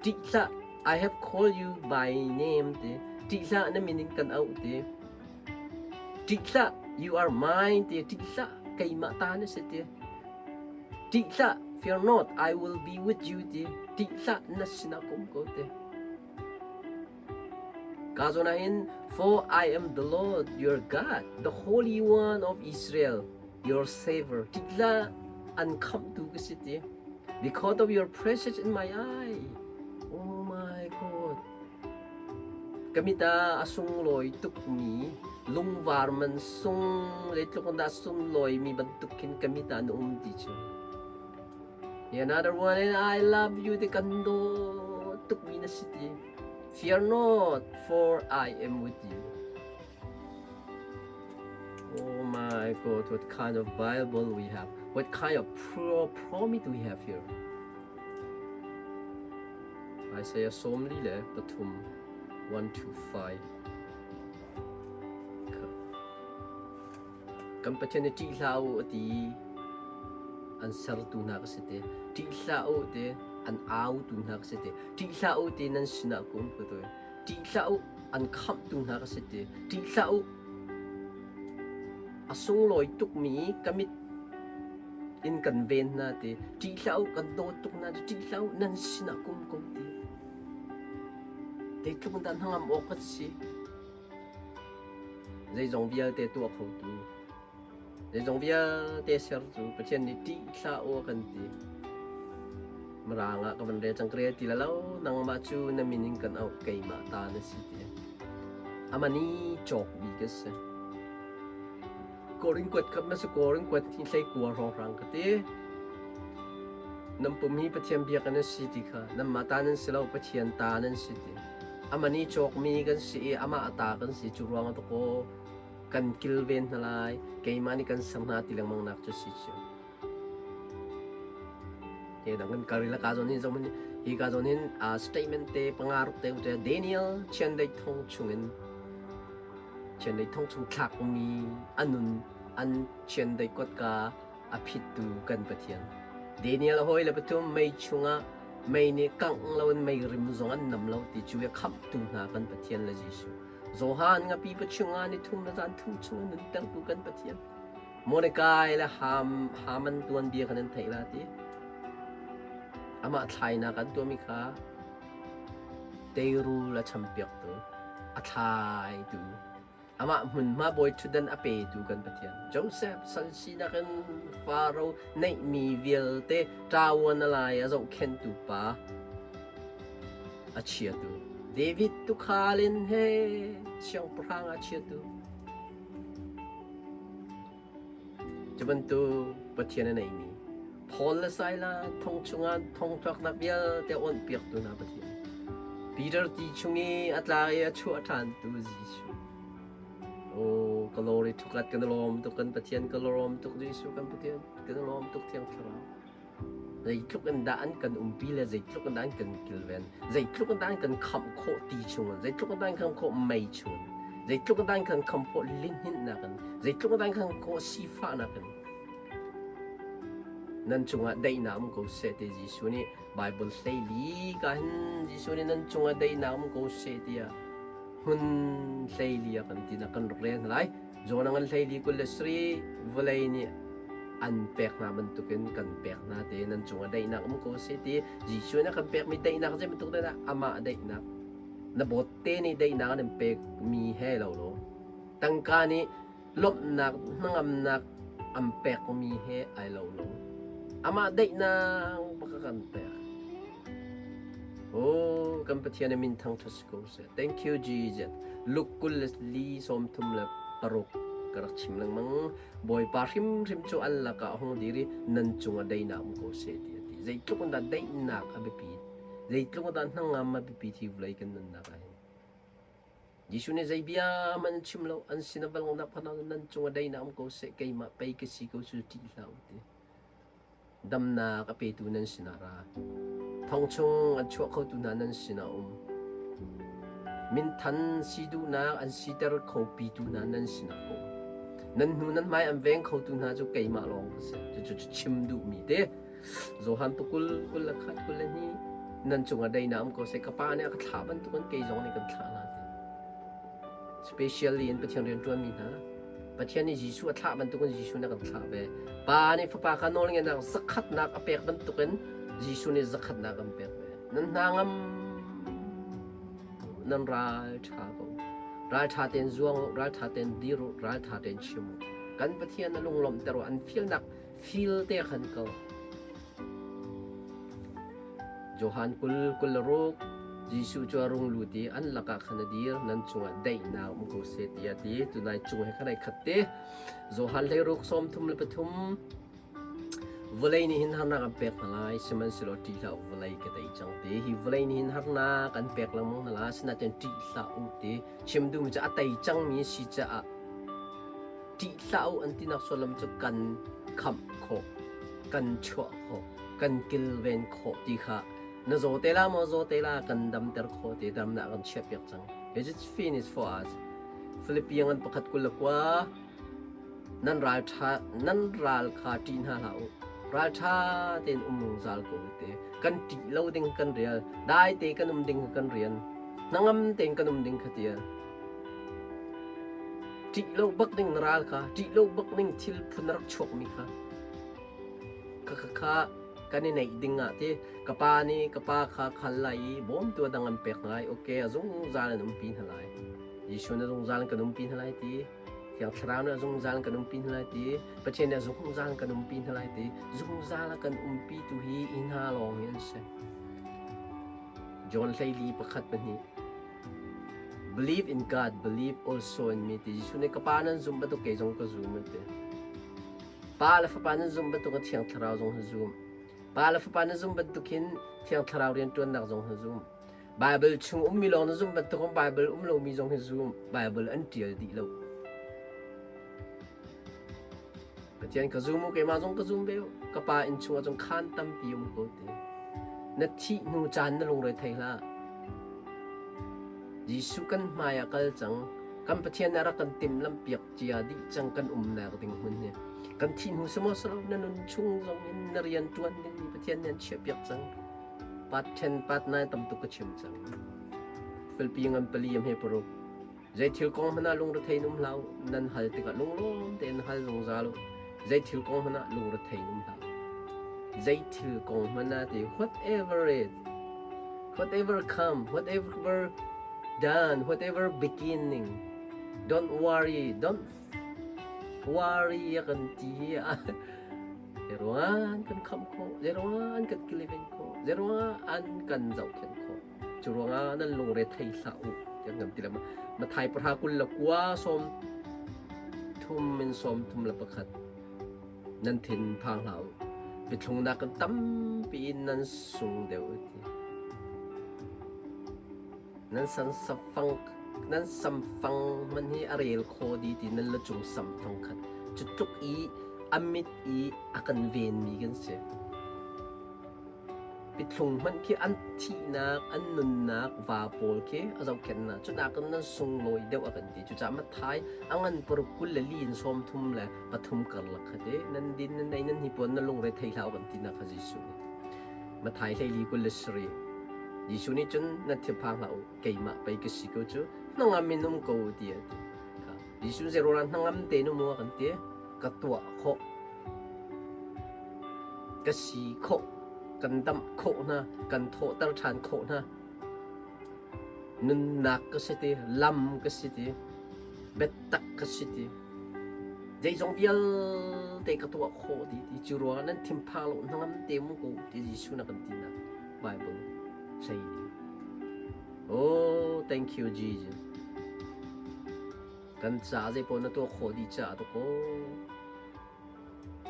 Ṭih hlah. I have called you by name te. Ṭih hlah na min in kan auh te. Ṭih hlah, you are mine ti ṭih hlah, keimah ta na si ti. Ṭih hlah, fear not, I will be with you ti. Ṭih hlah, na sinah ka um ko ti. Ka zawn ah hin, for I am the Lord your God, the Holy One of Israel, your Savior. Ṭih hlah, an khamhtu ka si ti. Because of your presence in my eye. Oh my God. Ka mit ah a sunglawi tukmi lungvar man sung zeitluk in dah sunglawimi bantuk khin ka mit ah na um ti cu. Another one and I love you ti kan dawt tukmi na si ti. Fear not, for I am with you. Oh my God, what kind of Bible we have? What kind of pure promise we have here? Isaiah 43 1 to 5 Kan Pathian nih ṭih hlah u a ti an sertu hna ka si te ṭih hlah u te an autu hna ka si te ṭih hlah u te nan sinah ka um ko te ṭih hlah u an khamhtu hna ka si te ṭih hlah u a sunglawi tukmi ka mit in kan ven hna ti ṭih hlah u kan dawt tuk hna ti ṭih hlah u nan sinah kum ko ti zeitluk in dah hnangam awk kan si zeizong vialte tuah khotu Zeizong vialte ser cu Pathian nih ṭih hlah u a kan ti. Mirang ah ka van rel cang ka rel ti la lo nangmah cu na min in kan auh keimah ta na si ti. Amah nih cawkmi ka si. Korin kuat kha ma si korin kuat hi hlei kua hrawnghrang ka ti. Nan pum hi Pathian biakinn a si ti kha nanmah ta nan si lo Pathian ta nan si ti. Amah nih cawkmi kan si i amah a ta kan si cu ruang ah dakaw kan kilven hna lai keimah nih kan ser hna ti lengmang nak cu si cio. He dang kan kal rila ka zawn hin zong hi ka zawn hin statement te panga ruk te te Daniel chiandeih thong chungin chiandeih thong chung thlakmi anun an chiandeih kotka a phittu kan Pathian. Daniel a hawi le pathum mei chungah mei nih kangh loin mei rim zong an nam lo ti cu a khamhtu hna kan Pathian le Jesuh. Johan ngapi pa chungah ni thum le zan thum chung a nuntertu kan Pathian. Mordecai le Ham Haman tuanbia kha nan theih la ti. Amah thlainak an tuahmi kha teirul a champiaktu, a thlaitu, amah hmunhma bawi ṭhutdan a petu kan Pathian. Joseph sal sinak in Faro neihmi vialte ṭawan a lai a zohkhenhtu pa a chiatu. David tuukhal in he siangpahrang a chiatu. Cu bantuk Pathian a neimi Paul le Silas thong chungah thongtlaknak vialte a awnhpiaktu hna Pathian. Peter ti chung i a tla i a chuah ṭhantu Jesuh. Oh, ka lawr i thukat kan lawm tuk kan Pathian ka lawm tuk Jesuh kan Pathian kan lawm tuk Thiang Thlarau. Zeitluk in dah an kan umpi le zeitluk in dah an kan kilven, zeitluk in dah an kan khamh khawh ti chungin, zeitluk in dah an kan khawh mei chungin, zeitluk in dah an kan khamh khawh lihninhnak in, zeitluk in dah an kan khawh sifahnak in, nan cungah daihnak um ko seh ti Jesuh nih Baibal hleili ka hin Jesuh nih nan cungah daihnak um ko seh tiah hmun hleili a kan ti na kan rak rel hna lai. Jonah ngan hleili 23 vawlei nih an pek hna bantukin kan pek hna te nan cungah daihnak um ko seh ti Jesuh nih a kan pekmi daihnak zei bantuk dah amah daihnak na bawt te nih daihnak an pekmi he lo lo tangka nih lawmhnak hnangamnak an pekmi he ai lo lo amah daihnak bak a kan pek Oh, kan Pathian a min thangṭhat si ko seh. Thank you, Jesus. Luke 24:36 ka rak chim lengmang. Bawipa hrimhrim cu an lakah a hung dir i nan cungah daihnak um ko seh ti a ti. Zeitluk in dah daihnak a biapit, zeitluk in dah hnangam a biapit hi vawlei kan nunnak ah hin. Jesuh nih zei bia hmanh an chim lo, an sin a va langhnak phan ah nan cungah daihnak um ko seh, keimah pei ka si ko cu ṭih hlah u ti. Damnak a petu nan sinah ra. Thong chung an chuah khotu hna nan sinah um. Minthan si duhnak an siter kho pitu hna nan sinah ka um. Nan hnu nan hmai an veng khotu hna cu keimah lawng ka si. Cucu chim duhmi te. Johan pakul 21 22 nan cungah daihnak um ko seh ka pa nih a ka thlah bantukin kei zong nih kan thlah hna ti. Specially in Pathian rian ṭuanmi hna Pathian nih Jesuh a thlah bantukin Jesuh nih a kan thlah ve. Pa nih Fapa kha nawlngeihnak zakhatnak a pek bantukin Jesuh nih zakhatnak an pek ve. Nan hna ngam nan ral ṭha ko. Ral ṭha tein zuang u, ral ṭha tein dir u, ral ṭha tein chim u. Kan Pathian a lunglawmhter u, an filnak fil te khan ko. Johan 20 26 Jesuh cu a rung lut i an lakah khan a dir, nan cungah daihnak um ko seh tiah a ti. Tunai cung he khan ai khat te. Johan 16 33 Vawlei nih hin harnak an pek hna lai, sihmanhsehlaw ṭih hlah u, vawlei ka tei cang ti. Hi vawlei nih hin harnak an pek lengmang hna lai, asinain ṭih hlah u ti. Chim duhmi cu a tei cangmi si caah ṭih hlah u an tinak sullam cu kan khamh khawh, kan chuah khawh, kan kilven khawh ti kha na zaw te la maw zaw te la kan damter khawh ti damnak kan chiahpiak cang. It is finished for us. Philippian an pakhat 29 nan ral ṭha nan ral kha ṭih hna hlah u. Ral ṭha tein um zungzal ko u te. Kan ṭih lo ding kan rial, dai te kan um ding kan rian, hnangam tein kan um ding kha tia. Ṭih lo bak ding na ral kha, ṭih lo bak ding thil phun rak chuakmi kha. Kha kha kha kan i neih ding ah ti ka pa nih ka pa kha khal lai i bawmtu a dang an pek hna lai. Okay, a zungzal an umpi hna lai. Jesuh na zungzal in kan umpi hna lai ti. Thiang Thlarau nih a zungzal in kan umpi hna lai ti, Pathian nih a zungzal in kan umpi hna lai ti, zungzal a kan umpi tu hi hi hna lawng hi an si. John 14 pakhat pahnih Believe in God, believe also in me ti Jesuh nih ka pa nan zumh bantuk kei zong ka zum an ti. Pa le Fapa nan zumh bantuk in Thiang Thlarau zong hi zum. Pa le Fapa nan zumh bantuk hin Thiang Thlarau rianṭuannak zong hi zum. Bible chung ummi lawng na zumh bantuk in Bible um lomi zong hi zum. Bible an ṭial dih lo. Pathian ka zum u, keimah zong ka zum ve u. Ka pa inn chungah cun khaan tampi um ko ti. Na thih hnu caan na lungre thei hlah. Jesuh kan hmai ah kal cang. Kan Pathian nih a rak kan timhlamh piak cia dih cang kan umnak ding hmun hi. Kan thih hnu semaw selo na nun chung zong in na rian ṭuan dingmi Pathian nih an chiah piak cang. Part 10, part 9 tam tuk ka chim cang. Filpi ngan pali am he paruk. Zei thil kong hmanh ah lungrethei in um hlah u. Nan hal tikah lunglawm tein hal zungzal u. Zei thil kong hmanh ah lungrethei in um hlah u. Zei thil kong hmanh ah ti whatever it whatever come whatever done whatever beginning don't worry don't worry a kan ti hi Zeiruang an kan khamh khawh, zeiruang an kan kilven khawh, zeiruang an kan zohkhenh khawh. Cu ruangah nan lungre thei hlah u tiah kan ti le Mathai pahra 29 30 in 31 nan thin phang hlah u. Biathlungnak kan tampi in nan sung deuh ti. Nan san safang nan samfang hmanh hi a rel kho di ti nan la cung samfang khat cu tluk i a mit i a kan venmi kan si. Pithlung hmanh khi an thihnak, an nunnak va pawl khi a zohkhenh hna. Cu nakin nan sunglawi deuh a kan ti. Cucaah Matthai a ngan paruk 24 in 33 karlak kha te nan din nan ei nan hnipuan nan lungre thei hlah u kan tinak kha Jesuh nih. Matthai 14 27 Jesuh nih cun nan thinphang hlah u keimah pei ka si ko cu hnangam in um ko u ti a ti. Jesuh zeiruangah hnangam tein um u a kan ti. Ka tuah khawh. Ka si khawh, kan damh khawh hna, kan thawhter ṭhan khawh hna. Nunnak ka si ti, lam ka si ti, biatak ka si ti. Zeizong vialte ka tuah khawh ti ti cu ruangah nan thinphang lo hnangam te mu ko ti Jesuh na kan tinak Bible sei ni. Oh, thank you Jesus. Kan ca zei paoh na tuah khawh dih caah to ko.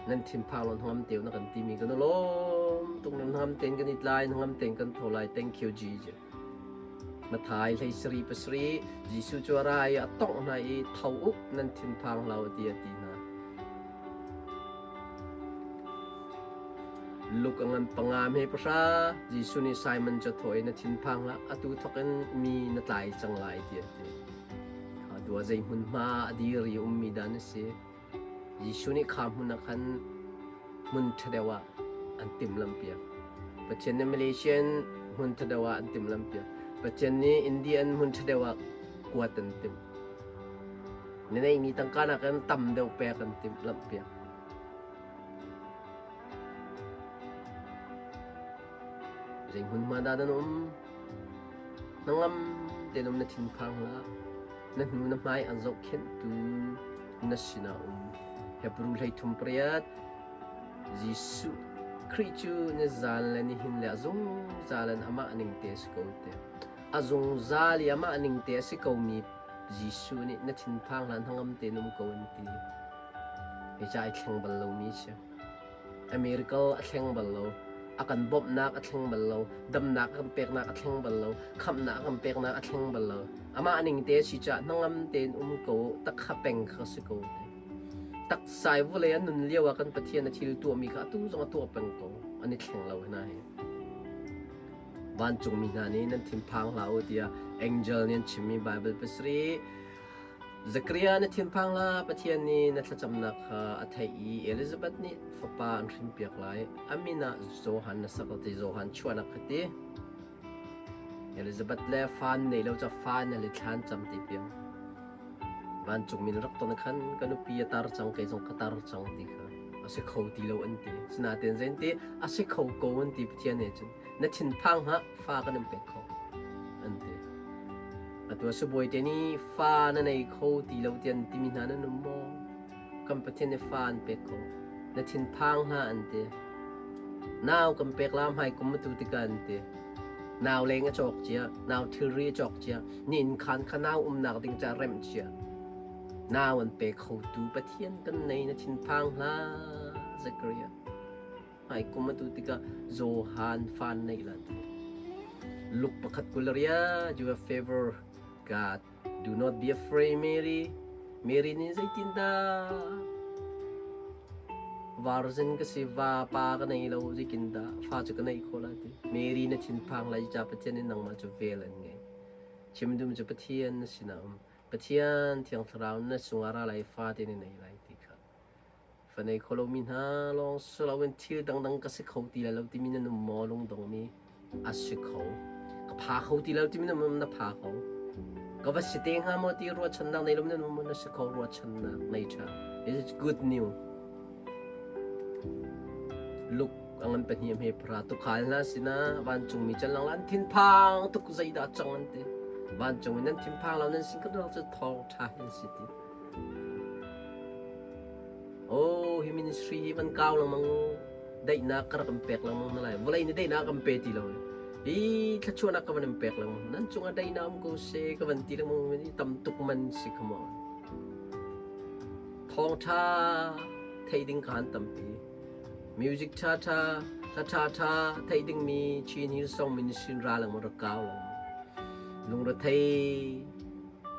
Nan thinphang lo hnangam teu na kan timi kan lawm tuk nan hnangam tein kan i tlai hnangam tein kan tho lai thank you Jesus Mathai hlei sari pasari Jesuh cu a ra i a tongh hna i tho u nan thinphang hlah u ti a ti hna Luk a ngan panga me pahra Jesuh nih Simon cu a thawh i na thinphang hlah atu thawk in mi na tlai cang lai ti a ti Kha dua zei hmunhma a dir i ummi dah na si Jesuh nih kha hmun ah khan hmun ṭha deuh ah an timhlamhpiak. Pathian nih Malaysian hmun ṭha deuh ah an timhlamhpiak. Pathian nih Indian hmun ṭha deuh ah kuat an timh. Na neihmi tangka nakin tam deuh pek an timhlamhpiak. Zei hmunhma dah nan um? Hnangam tein um na thinphang hlah. Na hnu na hmai an zohkhenhtu na sinah um. Hebru 33 pariat Jesuh Khrih cu nizan le nihin le a zungzal in amah ning te a si ko te. A zungzal i amah ning te a si komi Jesuh nih na thinphang hlah hnangam tein um ko an ti. Hi ca ai thleng bal lomi si. A miracle a thleng bal lo. A kan bawmhnak a thleng bal lo. Damnak a kan peknak a thleng bal lo. Khamhnak a kan peknak a thleng bal lo. Amah ning te a si caah hnangam tein um ko takha peng kha si ko te. Taksai vawlei a nun lio ah kan Pathian a thil tuahmi kha atu zong a tuah peng ko. An i thleng lo hna hi. Vancungmi hna nih nan thinphang hlah u tiah angel nih an chimmi Bible pasarih Zakariah na thinphang hlah, Pathian nih na thlacamnak kha a theih i Elizabeth nih fapa an hrinpiak lai. A min ah Johan na sak ti Johan chuahnak kha ti. Elizabeth le fa an nei lo ca fa na le thlan cam ti piang. Vancungmi na rak ton khan ka nupi a tar cang kei zong ka tar cang ti kha a si kho ti lo an ti. Sinain zein ti a si kho ko an ti Pathian nih cun na thinphang hlah fa kan in pek kho an ti. Atu sibawi te nih fa na nei kho ti lo tian timi hna nan um maw? Kan Pathian nih fa an pek ko. Na thinphang hlah an ti. Nau kan pek la hmai kum atu tikah an ti. Nau leng a cawk cia, nau thilri a cawk cia, ni inn khan kha nau umnak ding ca remh cia. Nau an pe khotu Pathian kan nei na thinphang hlah, Zechariah. Hmai kum atu tikah Johan fa neih la ti. Luke pakhat 20 you have favor God. Do not be afraid, Mary. Mary nih zeitindah virgin ka si va pa ka nei lo zeitindah fa cu ka neih khawh la ti. Mary na thinphang lai ca Pathian in nangmah cu vel an ngei. Chim dum cu Pathian na sinah um. Pathian Thiang Thlarau na sungah ra lai fa te ni nei lai ti kha. Fa nei kho lomi hna lawng si loin thil dangdang ka si kho ti lai lo timi nan um maw lungdongmi? A si kho. Ka pha kho ti lo timi nan um na pha kho. Ka va si te hnga maw ti ruahchannak nei lo nan um maw na si kho ruahchannak nei ṭha. This is good news. Luke a ngan pahnih hme pra tukhal hna sinah vancungmi can lang an thinphang tuk zeidah cang an ti. Vancung in nan thinphang lo nan sin ka cu thawng ṭha hin si ti. Oh, hi ministry hi van kau lengmang u. Daihnak ka rak in pek lengmang na lai. Vawlei nih daihnak kan pe ti lo. Hi thluachuahnak ka van in pek lengmang. Nan cungah daihnak um ko seh ka van ti lengmang mi tam tuk man si come on. Thawngtha thei ding ka han tampi. Music tha tha, hla tha tha thei ding mi Chin Hill Song Ministry ra lengmang rak kau lengmang. Lungrethei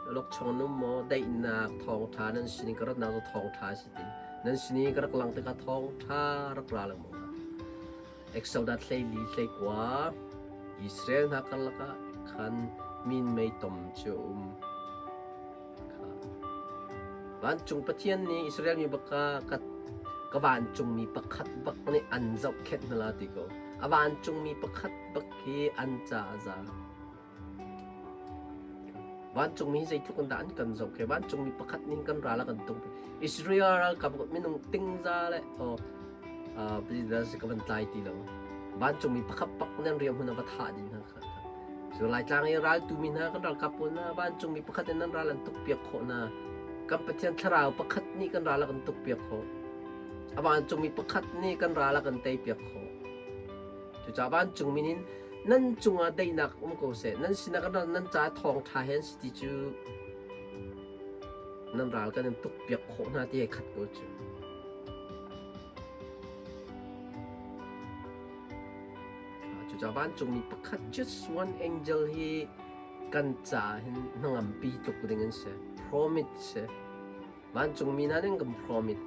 Awlokchong an um maw? Daihnak thawngṭha nan sin i ka ratnak cu thawngṭha a si ti. Nan sin i ka rak lang tikah thawngṭha rak ra lengmang hlah. Exodus 14 hleikua Israel hna karlak ah khan minmei tom cu a um. Kha. Vancung Pathian nih Israel mi baka ka, ka vancungmi pakhat bak nih an zohkhenh hna la ti ko. A vancungmi pakhat bak hi an ca a za. Vancungmi hi zeitluk in dah an kan zohkhenh. Vancungmi pakhat nih kan ral a kan tung. Israel ralkap minung tingza le oh, uh, ka van tlai ti lo. Vancungmi pakhat pak nan riam hmun a va thah ding hna kha. So Laitlang i raltu mi hna kan ralkap pawl hna vancungmi pakhat in nan ral an tuk piak khawh hna. Kan Pathian thlarau pakhat nih kan ral a kan tuk piak khawh. A vancungmi pakhat nih kan ral a kan tei piak khawh. Cucaah vancungmi nih nan cungah daihnak um ko seh, nan sinah kan ral nan caah thawngṭha he an si ti cu nan ral kan in tukpiak khawh hna ti he khat ko cu. Cucaah vancungmi pakhat just one angel hi kan caah hin hnangampi tluk ding an si. Promise si. Vancungmi hna nih an kan promise.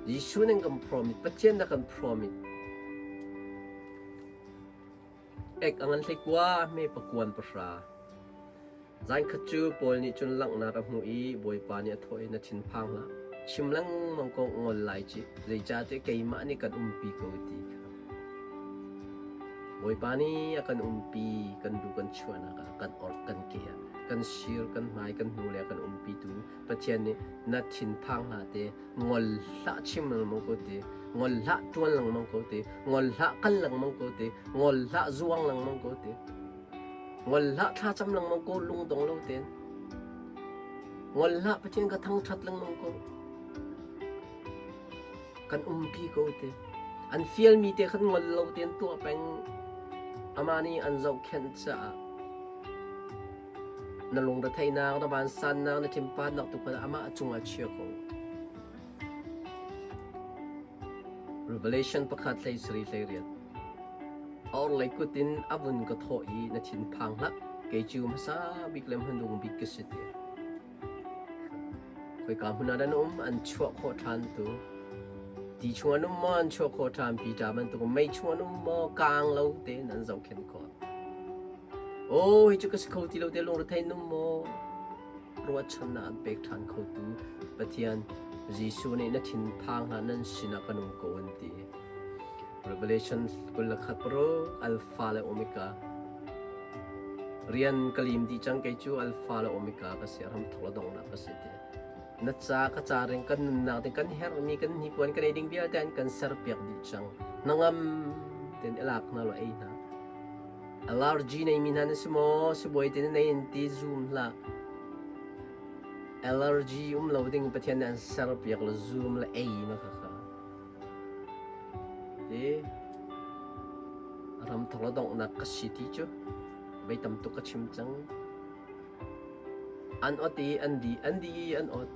Jesuh nih an kan promise. Pathian nih a kan promise. Ek a ngan hleikua, hme pakuan pahra. Zan khat cu Paul nih cun langhnak a hmuh i Bawipa nih a thawh i na thinphang hlah. Chim lengmang ko ngol lai ci, zeicahtiah keimah nih kan umpi ko ti kha. Bawipa nih a kan umpi, kan lu kan chuahnak ah, kan orh kan ke ah, kan sir, kan hmai, kan hnu le a kan umpitu Pathian nih na thinphang hlah te, ngol hlah chim lengmang ko te, ngol hlah ṭuan lengmang ko te, ngol hlah kal lengmang ko te, ngol hlah zuang lengmang ko te, ngol hlah thlacam lengmang ko lungdong lo tein, ngol hlah Pathian ka thangṭhat lengmang ko, kan umpi ko te. An fialmi te khan ngol lo tein tuah peng, amah nih an zohkhenh caah Na lungretheihnak, na vansannak, na thinpannak tu kha amah cungah chia ko. Revelation pakhat hlei sari hlei riat. A orhlei kut in a vun ka thawh i na thinphang hlah, kei cu hmasa bik le hmanung bik ka si ti. Khoika hmun ah dah na um, an chuah khawh ṭhan tu. Ti chung an um maw, an chuah khawh ṭhan. Peter bantuk mei chung an um maw, kaang lo tein an zohkhenh khawh. Aw, hi cu ka si kho ti lo te lungrethei num maw? Ruahchannak an pek ṭhan khotu Pathian Jesuh nih na thinphang hlah nan sinah kan um ko an ti. Revelation 21 paruk Alpha le Omega Rian ka lim dih cang kei cu Alpha le Omega ka si ramthok le donghnak ka si ti. Na ca ka ca ring kan nunnak ding kan herhmi kan hnipuan kan ei ding vialte an kan serpiak dih cang. Hnangam ten i lak hna law ei hna. Allergy neimi hna na si maw? Sibawi te na nei in ti zum hlah. Allergy um lo ding Pathian nih an serpiak le zum le ei ma kha kha. Ti ram thok le donghnak ka si ti cu vei tam tuk ka chim cang. An ot i an di, an di i an ot.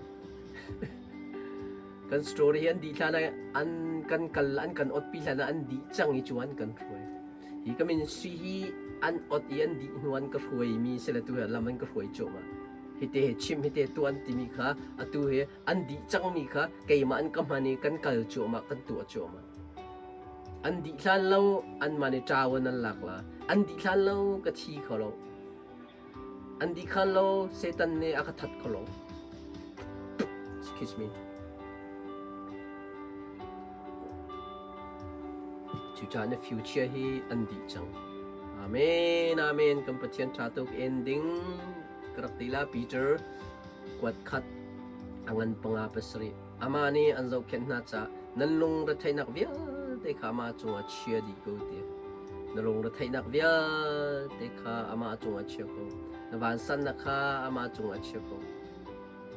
Kan story hi an dih hlan ah an kan kal an kan ot pi hlan ah an dih cang i cu an kan hruai. Hi ka ministry hi an ot i an dih hnu an ka hruai mi si le tu hi lam an ka hruai cuahmah. Hite he chim hite tuan timi kha atu hi an dih cangmi kha keimah an ka hman i kan kal cuahmah kan tuah cuahmah. An dih hlan lo anmah nih ṭawan an lak la. An dih hlan lo ka thi kho lo. An dih khan lo Satan nih a ka that kho lo. Excuse me. Cucaah na future hi an dih cang. Amen, amen. Kan Pathian ṭha tuk ending ka rak ti la Peter kuat khat a ngan panga pasarih. Amah nih an zohkhenh hna caah nan lungretheihnak vialte kha amah cungah chia dih ko ti. Na lungretheihnak vialte kha amah cungah chia ko. Na vansannak kha amah cungah chia ko.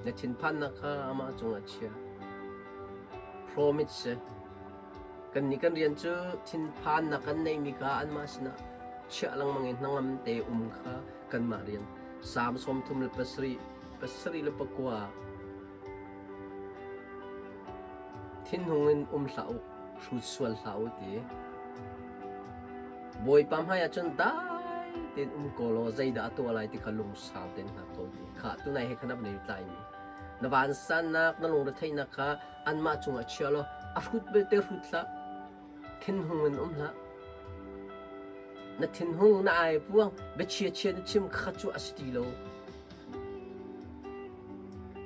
Na thinphannak kha amah cungah chia. Promise si. Kannih kan rian cu thinphannak kan neihmi kha anmah sinah chiah lengmang i hnangam te um kha kanmah rian. Salm 37, pasarih le pakua Thinhung in um hlah u, hrut sual hlah u ti. Bawipa hmaiah cun dai tein um ko law zeidah a tuah lai ti kha lungsau tein hngak ko ti. Khah tunai he khan a van i tlaimi. Na vansannak, na lungretheihnak kha anmah cungah chia law a hrut belte hrut hlah. Thinhung in um hlah. Na thinhung na ai puang biachia chia na chim kha cu a si ti lo.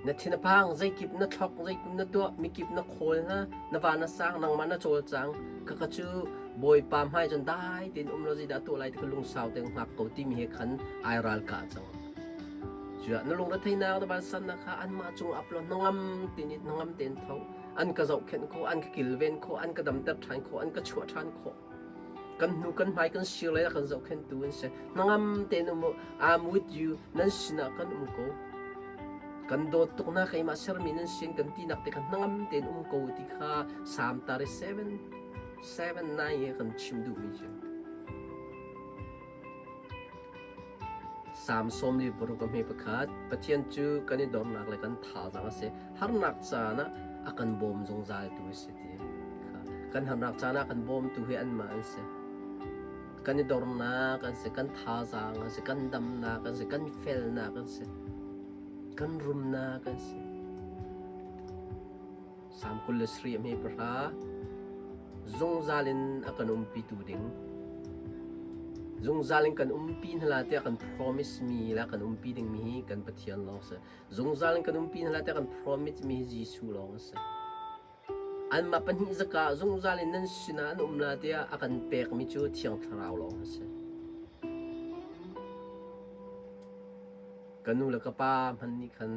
Na thin a phang, zeikip na thlok, zeikip na tuah, mikip na khawl hna, na van a sang, nangmah na cawlcang. Khakha cu Bawipa hmai cun dai tein um law zeidah tuah lai ti kha lungsau tein hngak ko timi he khan ai ralkah cang. Cuah na lungretheihnak na vansannak kha anmah cung ap law hnangam tein it hnangam tein tho. An ka zohkhenh khawh, an ka kilven khawh, an ka damter ṭhan khawh, an ka chuah ṭhan khawh. Kan hnu kan hmai kan sir lei ah kan zohkhenhtu an si. Hnangam tein um u. I'm with you. Nan sinah kan um ko. Kan dawt tuk hna keimah sermi nan sin kan tinak te kha hnangam tein um ko ti kha Psalm 37 7 9 he kan chim duhmi cu. Psalm 46 a hme pakhat Pathian cu kan i dornak le kan thazaang a si. Harnak caan ah a kan bawm zungzaltu a si ti. Kan harnak caan ah kan bawmtu hi anmah an si. Kan i dornak an si, kan thazaang an si, kan damnak an si, kan felnak an si, kan rumnak an si. Salm 23 a hme pahra zungzal in a kan umpitu ding zungzal in kan umpi hna la tiah kan promise mi la kan umpi ding mi hi kan Pathian lawng si zungzal in kan umpi hna la tiah kan promise mi hi Jesuh lawng a si anmah pahnih zaka zungzal in nan sinah an um la tiah a kan pekmi cu Thiang Thlarau lawng a si ka nu le ka pa hmanh nih khan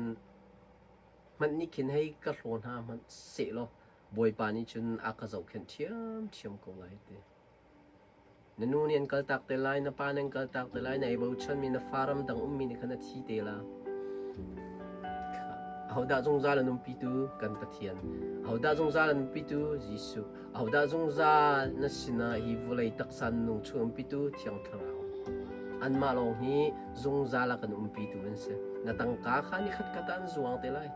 hmanh nih khin hei ka hlaw hna hmanh sehlaw Bawipa nih cun a ka zohkhenh ṭhiamṭhiam ko lai ti. Na nu nih an kaltak te lai, na pa nih an kaltak te lai, na ei bochanmi na fa ramdang ummi nih khan a thi te la. Ahodah zungzal an umpitu? Kan Pathian. Ahodah zungzal an umpitu? Jesuh. Ahodah zungzal na sinah hi vawlei taksa nung chung umpitu? Thiang Thlarau. Anmah lawng hi zungzal a kan umpitu an si. Na tangka kha nikhat khat ah an zuang te lai.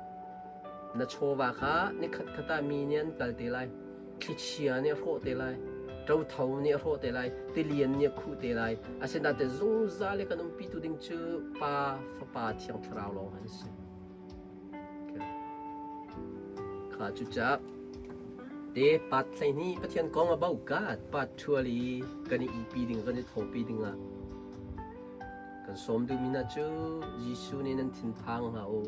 Na chawva kha nikhat khat ah mi nih an kal te lai. Thlichia nih a hrawh te lai. Ṭotho nih a hrawh te lai. Tilian nih a khuh te lai. Asinain zungzal i kan umpitu ding cu Pa, Fapa, Thiang Thlarau lawng an si. Kha cucaah te pat 12 Pathian kong a bo kat pat ṭhual i kan i ipi ding kan i thawpi dingah kan sawm duhmi hna cu Jesuh nih nan thinphang hlah u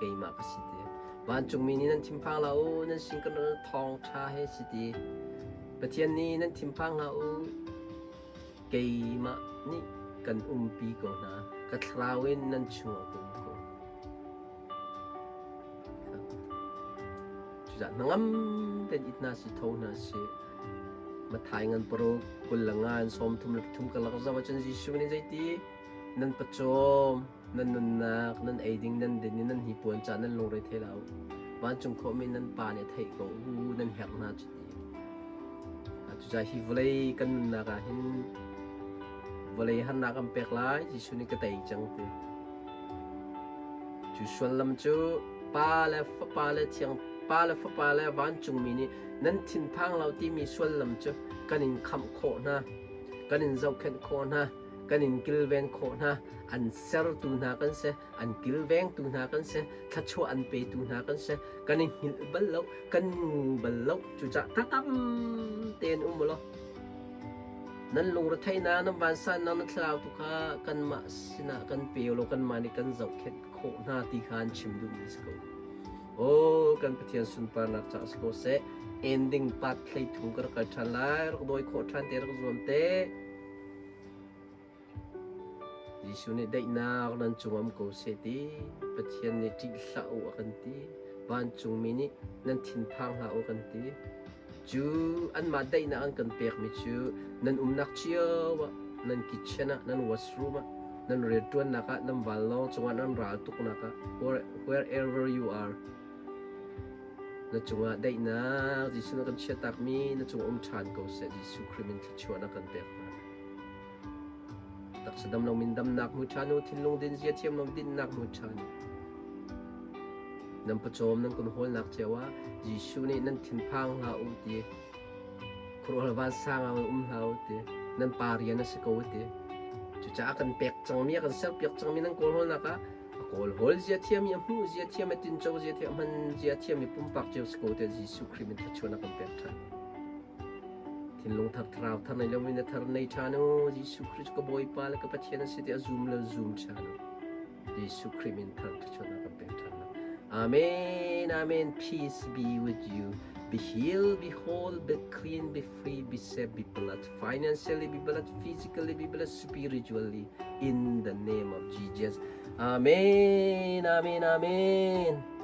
keimah ka si ti vancungmi nih nan thinphang hlah u nan sin kan thawngṭha he si ti Pathian nih nan thinphang hlah u keimah nih kan umpi ko hna ka thlarau in nan chungah ka um ko Cucaah hnangam tein it hna sih, tho hna sih. Matthai ngan paruk, 20 le nga in 33 karlak zoh ahcun Jesuh nih zeiti? Nan pawcawm. Nan nunnak, nan ei ding, nan din i nan hnipuan caah nan lungre thei hlah u. Vancung khuami nan Pa nih a theih ko u, nan herh hna cu ti. Cucaah hi vawlei kan nunnak ah hin vawlei harnak an pek lai, Jesuh nih ka tei cang ti. Cu sullam cu Pa le Fapa le Thiang Pa le Fapa le vancungmi nih nan thinphang lo timi sullam cu kan in khamh khawh hna, kan in zohkhenh khawh hna, kan in kilven khawh hna, an sertu hna kan si, an kilvengtu hna kan si, thluachuah an petu hna kan si, kan i hngilh bal lo, kan ngu bal lo. Cucaah hnangam tein um u law nan lungretheihnak, nan vansannak, nan thlarau tu kha kanmah sinah kan pe u law kanmah nih kan zohkhenh khawh hna ti kha an chim duhmi a si ko. Aw kan Pathian sunparnak caah si ko seh. Ending part 13 ka rak kal ṭhan lai, rak dawi khawh ṭhan te, rak zuam te. Jesuh nih daihnak nan cung um ko seh ti Pathian nih ṭih hlah u a kan ti. Vancungmi nih nan thinphang hlah u a kan ti. Cu anmah daihnak an kan pekmi cu nan umnak cio ah, nan kitchen ah, nan washroom ah, nan rianṭuannak ah, nan vanlawng cungah, nan ral tuknak ah, wherever you are, na cungah daihnak Jesuh na kan chiahtakmi na cung um ṭhan ko seh. Jesuh Khrih min thluachuah na kan pek hna. Taksa dam loin damnak hmu ṭhan u, thinlung din zia thiam lo dinnak hmu ṭhan u. Nan pawcawm nan kun hawlnak cio ah Jesuh nih nan thinphang hlah u ti, khuaruahhar vansang ah um hlah u ti, nan pa rian a si ko ti. Cucaah kan pek cangmi, a kan serpiak cangmi nan kawl hawlnak ah a kawl hawl zia thiam i a hmuh zia thiam, a tinco zia thiam, a hman zia thiam i pumpak cio si ko tiah Jesuh Khrih min thluachuah na kan pek ṭhan. Thinlung thar thlarau thar nei lomi na thar nei ṭhan u. Jesuh Khrih cu ka Bawipa le ka Pathian a si ti a zum le zum ṭhan u. Jesuh Khrih min thar thluachuahnak kan pek ṭhan. Amen, amen. Peace be with you. Be healed, be whole, be clean, be free, be safe, be blessed financially, be blessed physically, be blessed spiritually. In the name of Jesus. Amen, amen, amen.